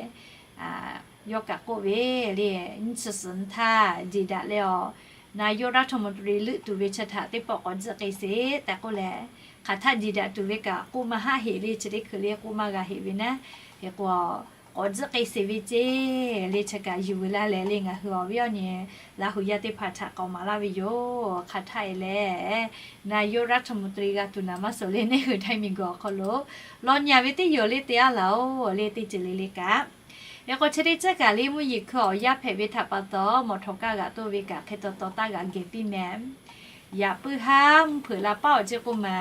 yawˇ kaꞈ k'oˆ ve le, nyiˇ chi suhˍ nyi htaˇ jeˬ daꞈ leh awˬ นายกรัฐมนตรี leuˆ tuˬ ve chi htaꞈ teˇ pawˆ k'awꞈ tzuhˆ k'ai sheˍ tehꞈ k'oˆ leh, hk'aˬ htaˆ jeˬ daꞈ tuˬ ve kaꞈ k'oˆ maˇ haˆ heꞈ le, chi teˇ hkui le k'oˆ maˇ g'a heꞈ ve naˉ. Hk'e k'o, k'awꞈ tzuhˆ k'ai sheˍ ve ceˇ le chi kaꞈ yuˬ veu laˇ leh le ngaˬ hui awˬ viˉ awˬ nyi Laˇ hu yaˇ teˇ hpaˍ htaꞈ k'awꞈ maˍ laˇ ve yoˬ. Hk'aˬ htaˆ e leh นายกรัฐมนตรี g'a tuˬ naˍ manˇ suhˍ le neˇ hui htaiˇ miˬguiˬ awˬ hk'aw lo law nyi a ve teˇ yoˬ le te a laˬ oˬ le teˇ ceuˬ le le kaꞈ. Hk'e k'o chi teˇ ceuˬ kaꞈ le mvuhˇ yeˬ hkui awˬ yaˇ hpehꞈ ve htaꞈ pa taw mawˬ htawꞈ kaˇ g'aꞈ toˆ ve kaꞈ hk'e taw taw taˇ g'aꞈ geh piˇ mehˍ. Yaꞈ puiˉ haˉ mvuhˇ hpeuꞈ la paˉ awˬ ceˇ k'oˆ ma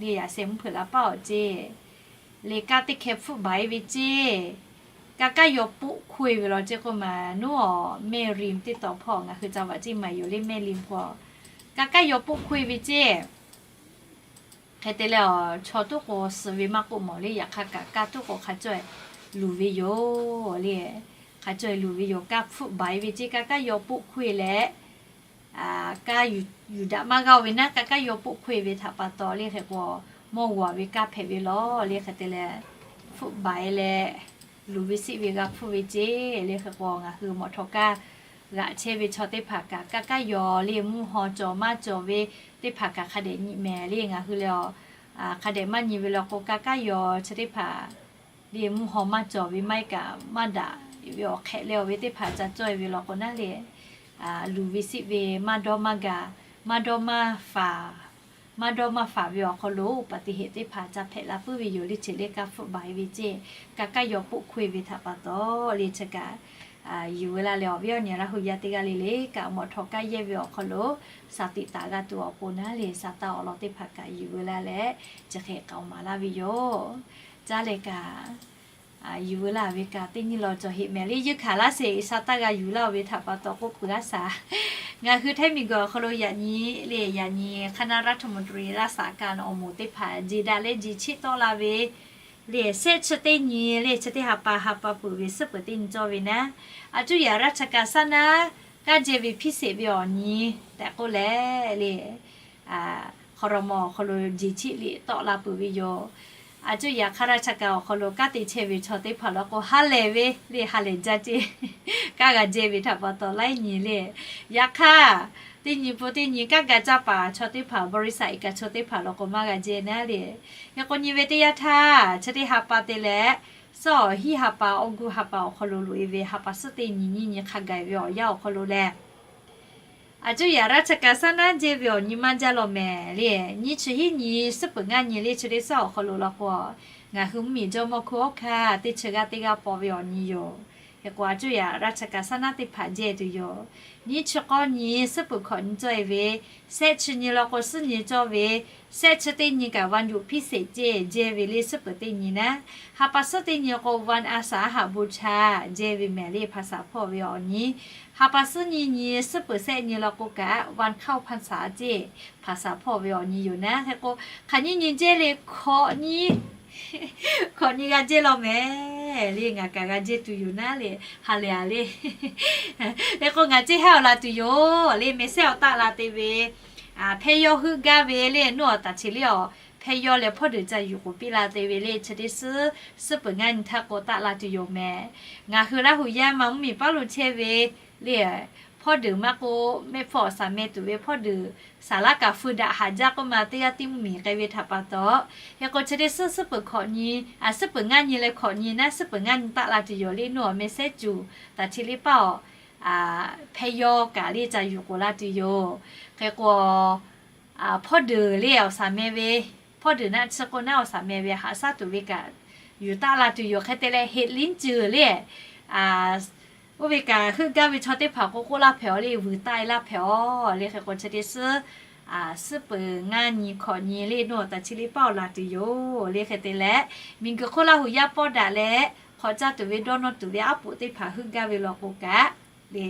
le, yaꞈ sheh mvuhˇ hpeuꞈ la paˉ awˬ ceˇ le kaˇ teˇ hkeh hpfuhˆ baˬ e ve ceˇ. Kaˇ kaˇ yaw poˆ hkoˇ e ve law ceˇ k'oˆ ma, nuˉ awˬ mehˇ ri teˇ taw hpawˇ ngaˬ hui ca vaꞈ ceˇ maˍ yoˬ le mehˇ li hpawˇ, kaˇ kaˇ yaw poˆ hkoˇ e ve ceˇ. Hk'e te leh awˬ chaw tuˉ k'o suh ve maˇ k'oˆ mawˬ le, yaꞈ hk'aˇ kaꞈ kaˇ tuˉ k'o hk'a cawˇ e luˬ ve yoˬ le. Hk'a cawˇ e luˬ ve yoˬ. Kaˇ hpfuhˆ baˬ e ve ceˇ, kaˇ kaˇ yaw poˆ hkoˇ e leh, kaˇ yuˬ daꞈ maˇ g'a oˬ ve naˉ, kaˇ kaˇ yaw poˆ hkoˇ e ve htaꞈ pa taw le hk'e k'o, mawˇ g'awˬ ve kaˇ hpehꞈ ve law le. Hk'e te leh hpfuhˆ baˬ e leh luˬ ve siˆ ve g'a hpfuhˆ ve ceˇ le. Hk'e k'o, ngaˬ hui mawˬ htawꞈ kaˇ g'aꞈ chehˇ ve chaw teˇ hpaˍ kaꞈ kaˇ kaˇ yaw le mvuhˇ haw cawˬ maˇ cawˬ ve teˇ hpaˍ kaꞈ hk'a dehꞈ nyi mehˍ le. Ngaˬ hui leh awˬ hk'a dehꞈ maˇ nyi ve law k'o, kaˇ kaˇ yaw chi teˇ hpaˍ le mvuhˇ haw maˇ cawˬ ve maˇ heˆ kaꞈ maˇ daꞈ ve awˬ hk'ehꞈ leh awˬ ve teˇ hpaˍ ca cawˇ e ve law k'o naˉ le, luˬ ve siˆ ve maˇ dawˇ maˇ gaˬ, maˇ dawˇ maˇ faˍ, maˇ dawˇ maˇ faˍ ve awˬ hk'aw lo อุบัติเหตุ teˇ hpaˍ ca hpehꞈ la puiˉ ve yoˬ le. Chi le kaˇ hpfuhˆ baˬ e ve ceˇ, kaˇ kaˇ yaw poˆ hkoˇ e ve htaꞈ pa taw le chi kaꞈ yuˬ veu laˇ leh, awˬ viˉ awˬ nyi Laˇ hu yaˇ teˇ g'aˇ le le kaꞈ, mawˬ htawˇ kaˇ yehˇ ve awˬ hk'aw lo shaˍ tiꞈ taˍ g'a tuˬ awˬ pon naˉ le, saˍ taˍ awˬ lawn teˇ hpaˍ kaꞈ yuˬ veu laˇ leh, chi hk'e k'aoˍ maˍ laˇ ve yoˬ. Caˇ leh kaꞈ yuˬ veu laˇ ve kaꞈ teˇ nyi law cawˬ heˆ mehˍ le. Yeunˇ hkanˍ laˇ sheˍ, saˍ taˍ g'a yuˬ laˇ-oˬ ve htaꞈ pa taw k'oˆ peuˬ g'aˇ shaˍ. Ngaˬ hui Htaiˇ miˬguiˬ awˬ hk'aw lo yaꞈ nyi le, yaꞈ nyi คณะรัฐมนตรี laˇ saˍ kaꞈ awˬ moˍ teˇ hpaˍ jeˬ daꞈ leh jeˬ chiˆ tawˆ la ve le, shehˆ chi teˇ nyi le, chi teˇ ha pa ha pa peuˬ ve suhˉ peuˬ teˇ nyi cawˇ ve naˉ, a cuˇ yaꞈ ราชการ saˉ naˉ kaˇ jehˇ ve พิเศษ ve awˬ nyi tehꞈ k'oˆ leh le, hk'aw raw mawˬ awˬ hk'aw lo jeˬ chiˆ liꞈ tawˆ la peuˬ ve yoˬ. A cuˇ yaꞈ ข้าราชการ awˬ hk'aw lo kanˉ te chehˇ ve chaw teˇ hpaˍ law k'o, ha lehˬ ve le, ha lehˬ jaˇ ceˇ, kanˉ g'a jehˇ ve htaꞈ pa taw laiˉ nyi le. Yaꞈ hk'aˇ, teˇ nyi pun teˇ nyi kanˉ g'a caˇ paˍ chaw teˇ hpaˍ, บริษัท iˉ kaꞈ chaw teˇ hpaˍ law k'o maˇ g'a jehˇ naˉ le. Hk'e k'o nyi ve teˇ yanˇ htaˇ, chi teˇ ha pa te leh suhˉ awˬ hiˉ ha pa awˬ guˇ ha pa awˬ hk'aw lo loꞈ e ve ha pa suhˉ teˇ nyi nyiˇ nyi hk'a gaˬ ve awˬ yanˇ awˬ hk'aw lo lehˬ, a cuˇ yaꞈ ราชการ saˉ naˉ jehˇ ve awˬ nyi maˇ jaˇ law mehˍ le. Nyiˇ chi hiˉ nyi suhˉ peuˬ ngaˇ nyi le, chi teˇ suhˉ awˬ hk'aw lo law k'o, ngaˬ hui mvuhˇmiˬ jawˇmawˇ hkuˇ awˉ hkanˇ teˇ chi g'aˇ teˇ g'aˇ paw ve awˬ nyi yoˬ. Hk'e k'o, a cuˇ yaꞈ ราชการ saˉ naˉ teˇ hpaˍ jehˇ tuˬ yoˬ. Nyiˇ chi k'awˇ nyi suhˉ peuˬ hkawꞈ nyi cawˇ e ve, shehˆ chi nyi law k'o suhˉ nyi cawˇ ve, shehˆ chi teˇ nyi kaꞈ วันหยุดพิเศษ ceˇ jehˇ ve le, suhˉ peuˬ teˇ nyi naˉ. Ha pa suhˉ teˇ nyi k'o วันอาสาสมัครบูชา jehˇ ve mehˍ le, hpaˍsaˍ hpawˇ ve awˬ nyi. Ha pa suhˉ nyi nyi suhˉ peuˬ shehˆ nyi law k'o kaꞈ วันเข้าพรรษา ceˇ, hpaˍsaˍ hpawˇ ve awˬ nyi yoˬ naˉ. Hk'e k'o, hk'aˬ nyi nyi jehˇ le, hkawꞈ nyi hkawꞈ nyi g'a jehˇ law mehˍ le. Ngaˬ kaꞈ g'a jehˇ tuˬ yoˬ naˉ le, ha lehˬ a le. Hk'e k'o, ngaˬ ceˇ haiˉ awˬ la tuˬ yoˬ le, mehˍ sehˉ awˬ taˆ la te ve, hpehˇ yawˇ heuˆ gaˇ ve le, nuˇ awˬ taˍ chi le awˬ, hpehˇ yawˇ leh hpawˇ deuˬ ca yuˬ k'oˍ piˇ la te ve le, chi teˇ suhˉ suhˉ peuˬ ngaˇ nyi htaˇ k'o taˆ la tuˬ yoˬ mehˍ. Ngaˬ hui Laˇ hu yaˇ ma mvuhˇmiˬ paˉ lo chehˇ ve le, hpawˇ deuˬ maˇ k'o, mehˆ hpfuhˇ awˬ saˍ meh tuˬ ve hpawˇ deuˬ, saˍ laˉ kaꞈ feu daꞈ haˍ jaˇ k'oˆ ma, teˇ g'aˇ tiˉ mvuhˇmiˬ k'ai ve htaꞈ pa taw, hk'e k'o chi teˇ suhˉ suhˉ peuˬ hkawꞈ nyi, a suhˉ peuˬ ngaˇ nyi leh hkawꞈ nyi naˉ, suhˉ peuˬ ngaˇ nyi taˆ la tuˬ yoˬ le, nuˇ awˬ mehˍ sehˉ cuˬ taˍ chi le paˇ awˬ, hpehˇ yawˇ kaꞈ le ca yuˬ k'oˍ la tuˬ yoˬ. Hk'e k'o, hpawˇ deuˬ le awˬ saˍ meh ve, hpawˇ deuˬ naˆ tsuhˇ k'o naˉ awˬ saˍ meh ve haꞈ shaˉ tuˬ ve kaꞈ yuˬ taˆ la tuˬ yoˬ. Hk'e te leh เห็ดหลินจือ le, oˇ ve kaꞈ heuˆ gaˇ ve chaw teˇ hpaˍ k'o k'oˆ laˇ hpehꞈ-aw le, vuiˬ taˆ e laˇ hpehꞈ-aw le. Hk'e k'o chi teˇ suhˉ suhˉ peuˬ ngaˇ nyi hkawꞈ nyi le, nuˇ awˬ taˍ chi le paˇ awˬ la tuˬ yoˬ le. Hk'e te leh, miˬguiˬ hk'oˆ Laˇ hu yaˇ pawˆ daꞈ leh hk'awꞈ caˇ tuˬ ve dawˇ nawˇ tuˬ ve aˉ poꞈ teˇ hpaˍ heuˆ gaˇ ve law k'o kaꞈ le,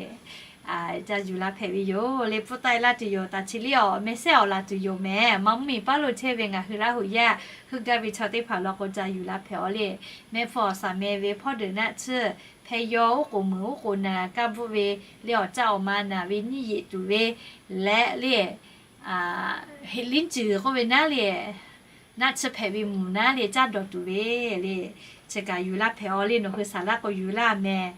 ca yuˬ la hpehꞈ ve yoˬ le. Pfuhˇ taˆ e laˇ tuˬ yoˬ. Taˍ chi le awˬ meh sehˉ awˬ la tuˬ yoˬ mehˍ. Ma mvuhˇmiˬ paˉ lo chehˇ ve ngaˬ hui Laˇ hu yaˇ heuˆ gaˇ ve chaw teˇ hpaˍ law k'o ca yuˬ la hpehꞈ-aw le. Mehˆ hpfuhˇ awˬ saˍ meh ve hpawˇ deuˬ naˆ tsuhˇ, hpehˇ yawˇ oˉ k'oˍ muiˬ oˉ k'oˍ naˬ kaˇ bvuhˆ ve le, awˬ caˆ awˬ ma naˬ ve nyiˇ yeꞈ tuˬ ve leh le, เห็ดหลินจือ k'oˆ ve naˉ le, naˆ tsuhˇ hpehꞈ ve mvuhˬ naˉ le, caˇ dawˬ tuˬ ve le, chi kaꞈ yuˬ laˇ hpehꞈ-aw le. Nawˬ hui saˍ laˇ k'o yuˬ laˇ mehˍ.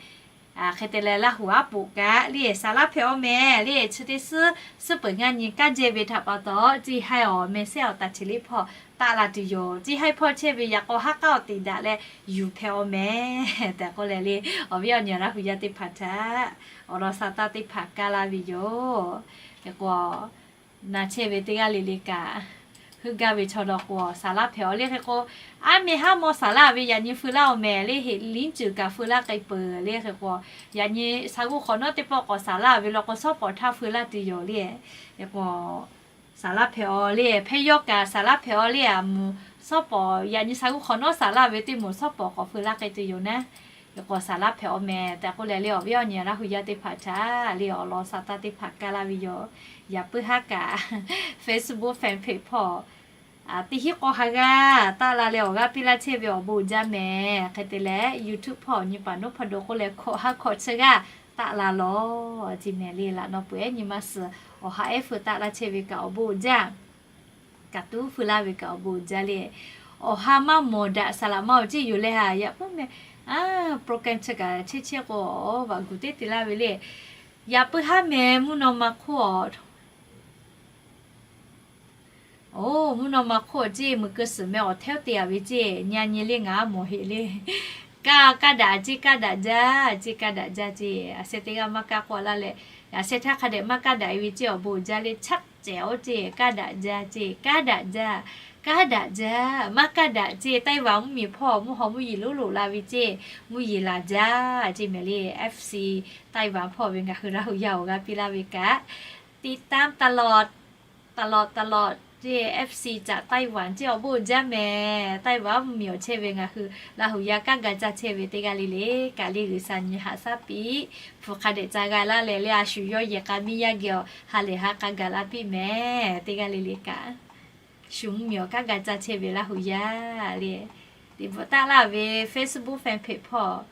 Hk'e te leh Laˇ hu aˉ poꞈ kaꞈ le saˍ laˇ hpehꞈ-aw mehˍ le. Chi teˇ suhˉ suhˉ peuˬ ngaˇ nyi kanˉ jehˇ ve htaꞈ pa taw, ceˇ haiˉ awˬ meh sehˉ awˬ taˍ chi le hpawˇ taˆ la tuˬ yoˬ. Ceˇ haiˉ hpawˇ chehˇ ve yaꞈ k'aw haˉ k'aˉ awˬ teꞈ daꞈ leh yuˬ hpehꞈ-aw mehˍ tehꞈ k'oˆ leh le, awˬ viˉ awˬ nyi Laˇ hu yaˇ teˇ hpaˍ htaꞈ awˬ lawn sa taˇ teˇ hpaˍ kaˇ laˇ ve yoˬ. Hk'e k'o, na chehˇ ve teˇ g'aˇ le le kaꞈ, heuˆ gaˇ ve chaw law k'o saˍ laˇ hpehꞈ-aw le. Hk'e k'o, aˉ meh haˉ mawˇ saˍ laˇ ve yaꞈ nyi feu laˇ-oˬ mehˍ le, เห็ดหลินจือ kaꞈ feu laˇ k'ai peuˬ le. Hk'e k'o, yaꞈ nyi sha g'uˇ hk'awꞈ nawˉ teˇ pawˆ k'awꞈ saˍ laˇ ve law k'o, shawˉ pawˍ htaˇ feu laˇ tuˬ yoˬ le. Hk'e k'o, saˍ laˇ hpehꞈ-aw le, hpehˇ yawˇ kaꞈ saˍ laˇ hpehꞈ-aw le. A moˍ shawˉ pawˍ yaꞈ nyi sha g'uˇ hk'awꞈ nawˉ saˍ laˇ ve teˇ moˍ shawˉ pawˍ k'awꞈ feu laˇ k'ai tuˬ yoˬ naˉ. Hk'e k'o saˍ laˇ hpehꞈ-aw mehˍ tehꞈ k'oˆ leh le, awˬ viˉ awˬ nyi Laˇ hu yaˇ teˇ hpaˍ htaꞈ le awˬ lawn sa taˇ teˇ hpaˍ kaˇ laˇ ve yoˬ. Yaꞈ puiˉ haˉ kaꞈ Facebook fanpage hpawˇ teˇ hinˉ k'awˇ ha g'aˇ taˆ la leh awˬ g'aˇ piˇ laˇ chehˇ ve awˬ bon uiˍ jaˇ mehˍ. Hk'e te leh YouTube hpawˇ nyi paˍ noˉ hpaw do k'oˆ leh hkawꞈ ha hkawꞈ chi g'aˇ taˆ la lawˬ. Chi mehˍ le laꞈ naw peuˬ ehˉ nyi ma suhˍ awˬ ha ehˉ feu taˆ laˇ chehˇ ve kaꞈ awˬ bon uiˍ jaˇ. Kaꞈ tuˉ feu laˇ ve kaꞈ awˬ bon uiˍ jaˇ le. Awˬ ha maˇ mawˬ daꞈ saˍ laꞈ ma awˬ ceˇ yoˬ leh ha, yaꞈ puiˉ mehˍ. Program chi kaꞈ chehˇ chehˇ k'o, vaꞈ guˬ teˇ te laˇ ve le. Yaꞈ puiˉ haˉ mehˍ mvuhˇ naw ma hk'oˆ-aw. Oˬ, mvuhˇ naw ma hk'oˆ ceˇ, meuˬ keu suhˍ meh awˬ hteˉ te-a ve ceˇ, nyi a nyi le ngaˬ mawˬ heˆ le. Kaˇ, kaˇ daꞈ ceˇ, kaˇ daꞈ jaˇ ceˇ, kaˇ daꞈ jaˇ ceˇ. A sheh teˇ g'aˇ maˇ kaˇ k'oˆ laˇ leh, a sheh htaˇ hk'a dehꞈ maˇ kaˇ daꞈ e ve ceˇ, awˬ bon uiˍ jaˇ le. Chaˆ cehˬ-oˬ ceˇ, kaˇ daꞈ jaˇ ceˇ, kaˇ daꞈ jaˇ. Kaˇ daꞈ jaˇ, maˇ kaˇ daꞈ ceˇ. Taiwan mvuhˇmiˬ hpawˇ mvuhˇ haw mvuhˇ yeˬ lonˉ loꞈ la ve ceˇ, mvuhˇ yeˬ laˬ jaˇ ceˇ mehˍ le. F C Taiwan hpawˇ ve ngaˬ hui Laˇ huˍ yaˇ awˬ g'aˇ piˇ laˇ ve kaꞈ, ติดตามตลอด ตลอด ตลอด ceˇ. F C caꞈ Taiwan ceˇ, awˬ bon uiˍ jaˇ mehˍ. Taiwan mvuhˇmiˬ awˬ chehˇ ve ngaˬ hui Laˇ huˍ yaˇ kanˉ ga caˇ chehˇ ve teˇ g'aˇ le le kaꞈ le, G'uiˬsha nyi haꞈ shaˉ piˇ. Hpu hk'a dehꞈ ca g'a laˇ leh le, a shu yawˇ yehˬ k'a miˇ yaˇ geh awˬ ha lehˬ ha k'a gaˬ la piˇ mehˍ. Teˇ g'aˇ le le kaꞈ shu mvuhˇmiˬ awˬ kanˉ ga caˇ chehˇ ve Laˇ huˍ yaˇ le. Teˇ bvuhꞈ taˆ laˇ ve Facebook fan page hpawˇ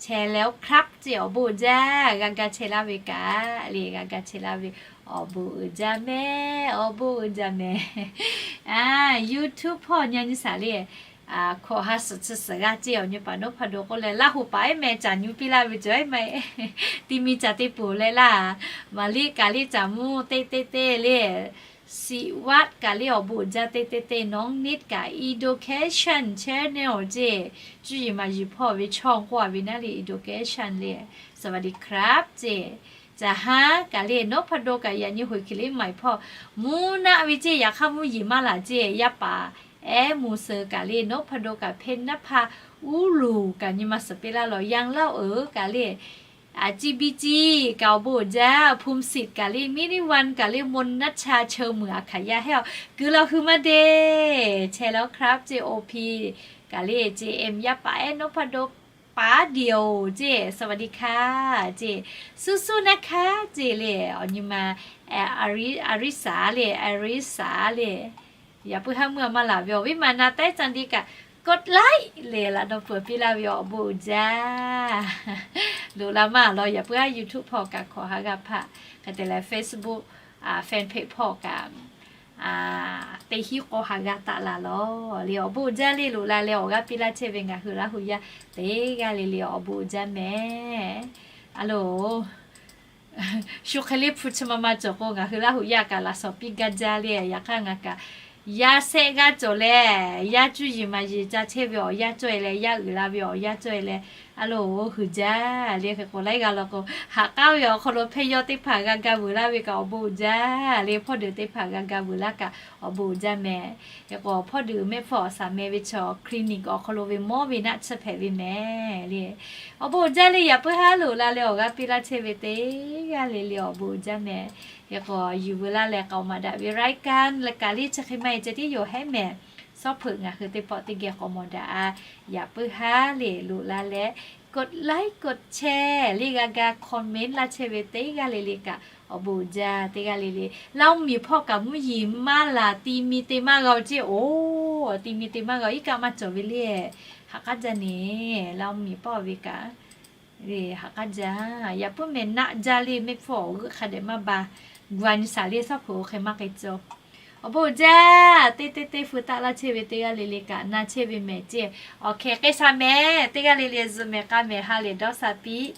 chehˇ leh oˇ ครับ ceˇ, awˬ bon uiˍ jaˇ. G'a ga chehˇ laˇ ve kaꞈ le, g'a ga chehˇ laˇ ve, awˬ bon uiˍ jaˇ mehˍ, awˬ bon uiˍ jaˇ mehˍ. YouTube hpawˇ nyi nyi shaˍ le, hkawꞈ ha suhˍ chi suhˍ g'a ceˇ, awˬ nyi paˍ นพดล k'oˆ leh, Laˇ huˍ paˍ ehˉ meh caˍ nyi piˇ laˇ ve cawˬ ehˉ ma. Ti mi caˍ te poˬ leh laˇ, Maˍliˆ kaꞈ le caˍ mvuhˇ teˇ teˇ teˇ le, Siˍ vaˆ kaꞈ le awˬ bon uiˍ jaˇ teˇ teˇ teˇ. Nawˉ niˆ kaꞈ Education Channel ceˇ, cuˇ yiˍ maˍ yiˍ hpawˇ ve ช่อง k'oˆ a ve naˉ le, Education le, สวัสดีครับ ceˇ. Caˍ haˉ kaꞈ le นพดล kaꞈ yaꞈ nyi hoꞈ hkiˬ le maˍ iˍ hpawˇ mvuhˇ naˆ ve ceˇ, yaꞈ hk'aˇ mvuhˇ yeˬ maˇ laˬ ceˇ. Yaˇ paˍ ehˉ mvuhˇ suhˍ kaꞈ le นพดล kaꞈ เพชรนภา uˉ loˍ kaꞈ nyi ma suhˍ piˇ laˇ lawˬ. Yaˇ laˇ oˬ kaꞈ le, a ciˇ biˇ ciˇ kaꞈ awˬ bon uiˍ jaˇ. ภูมิสิทธิ์ kaꞈ le, มินิวัน kaꞈ le, มนต์นัชชา เชิงเหมือง อาขายา hehˉ awˬ keu law hui maˇ deˇ. Chehˇ leh oˇ ครับ ceˇ, O P kaꞈ le ceˇ, M yaˇ paˍ ehˉ นพดล paˍ เดี่ยว ceˇ, สวัสดีค่ะ ceˇ, สู้ๆนะคะ ceˇ le, awˬ nyi ma, Arisa le, Arisa le. Yaꞈ puiˉ haˉ meuˇ a maˇ laˬ ve awˬ viˉ maˬ na taiˉ ca di kaꞈ กดไลค์ le laꞈ dawˇ peuˬ piˇ laˇ ve awˬ bon uiˍ jaˇ. Loꞈ la maˇ law, yaꞈ puiˉ haˉ YouTube hpawˇ kaꞈ hkawꞈ ha g'a hpaˆ, hk'e te leh Facebook fan page hpawˇ kaꞈ teˇ hinˉ k'awˇ ha g'a taˆ la lawˬ le. Awˬ bon uiˍ jaˇ le, loꞈ la leh awˬ g'aˇ piˇ laˇ chehˇ ve ngaˬ hui Laˇ huˍ yaˇ teˇ g'aˇ le le awˬ bon uiˍ jaˇ mehˍ. A loˬ, shu hk'e le hpu chi ma ma cawˬ k'o, ngaˬ hui Laˇ huˍ yaˇ kaꞈ laꞈ shawˍ piˇ gaˇ jaˇ le. Yaꞈ hk'aˇ ngaˬ kaꞈ yaˇ shehˆ g'aˇ cawˬ leh, yaˇ cuˇ yiˍ maˍ yiˍ ca chehˇ ve awˬ yanˇ cawˇ e leh, yaˇ uiˍ la ve awˬ yanˇ cawˇ e leh, a loˬ, huiˍ jaˇ le. Hk'e k'o laiˉ g'aˇ law k'o, haꞈ k'aˉ ve awˬ hk'aw lo hpehˇ yawˇ teˇ hpaˍ g'a ga vuiˬ laˇ ve kaꞈ awˬ bon uiˍ jaˇ le. Hpawˇ deuˬ teˇ hpaˍ g'a ga vuiˬ laˇ kaꞈ awˬ bon uiˍ jaˇ mehˍ. Hk'e k'o hpawˇ deuˬ mehˆ hpfuhˇ awˬ shaˍ meh ve chaw clinic awˬ hk'aw lo ve mawˇ ve naˆ tsuhˇ hpehꞈ ve mehˍ le. Awˬ bon uiˍ jaˇ le, yaꞈ puiˉ haˉ loꞈ la leh awˬ g'aˇ piˇ laˇ chehˇ ve teˇ g'aˇ le le awˬ bon uiˍ jaˇ mehˍ. Hk'e k'o yuˬ veu laˇ leh k'aoˍ maˍ daꞈ ve รายการ le kaꞈ le chi hk'e maˇ heˆ ceh tiˉ yoˬ hehˉ mehˍ. Sawˉ hpeuꞈ ngaˬ hui teˇ pawˆ teˇ geh k'awꞈ mawˬ daꞈ a. Yaꞈ puiˉ haˉ le loꞈ la leh กดไลค์ กดแชร์ le g'a ga comment laˇ chehˇ ve teˇ g'aˇ le le kaꞈ awˬ bon uiˍ jaˇ. Teˇ g'aˇ le le Laˇ huˍ miˬ hpawˇ kaꞈ mvuhˇ yeˬ maˇ laˬ, ti mi te maˇ g'a ceˇ. Oˬ, ti mi te maˇ g'a, iˉ kaˆ maˇ cawˬ ve le. Haꞈ k'aˉ jaˇ neˬ, Laˇ huˍ miˬ hpawˇ ve kaꞈ le haꞈ k'aˉ jaˇ. Yaꞈ puiˉ mehˍ naˆ jaˇ le, mehˆ hpfuhˇ awˬ g'euˆ hk'a dehꞈ maˇ ba. Gu a nyi shaˍ le, sawˉ hpeuꞈ oˇ hk'e maˇ k'ai cawˬ. Awˬ bon uiˍ jaˇ. Teˇ teˇ teˇ hpu taˆ laˇ chehˇ ve teˇ g'aˇ le le kaꞈ na chehˇ ve mehˍ ceˇ. Awˬ hkeh k'ai sha mehˍ. Teˇ g'aˇ le le zuhꞈ mehˍ k'a mehˍ ha lehˬ dawˇ sha piˇ.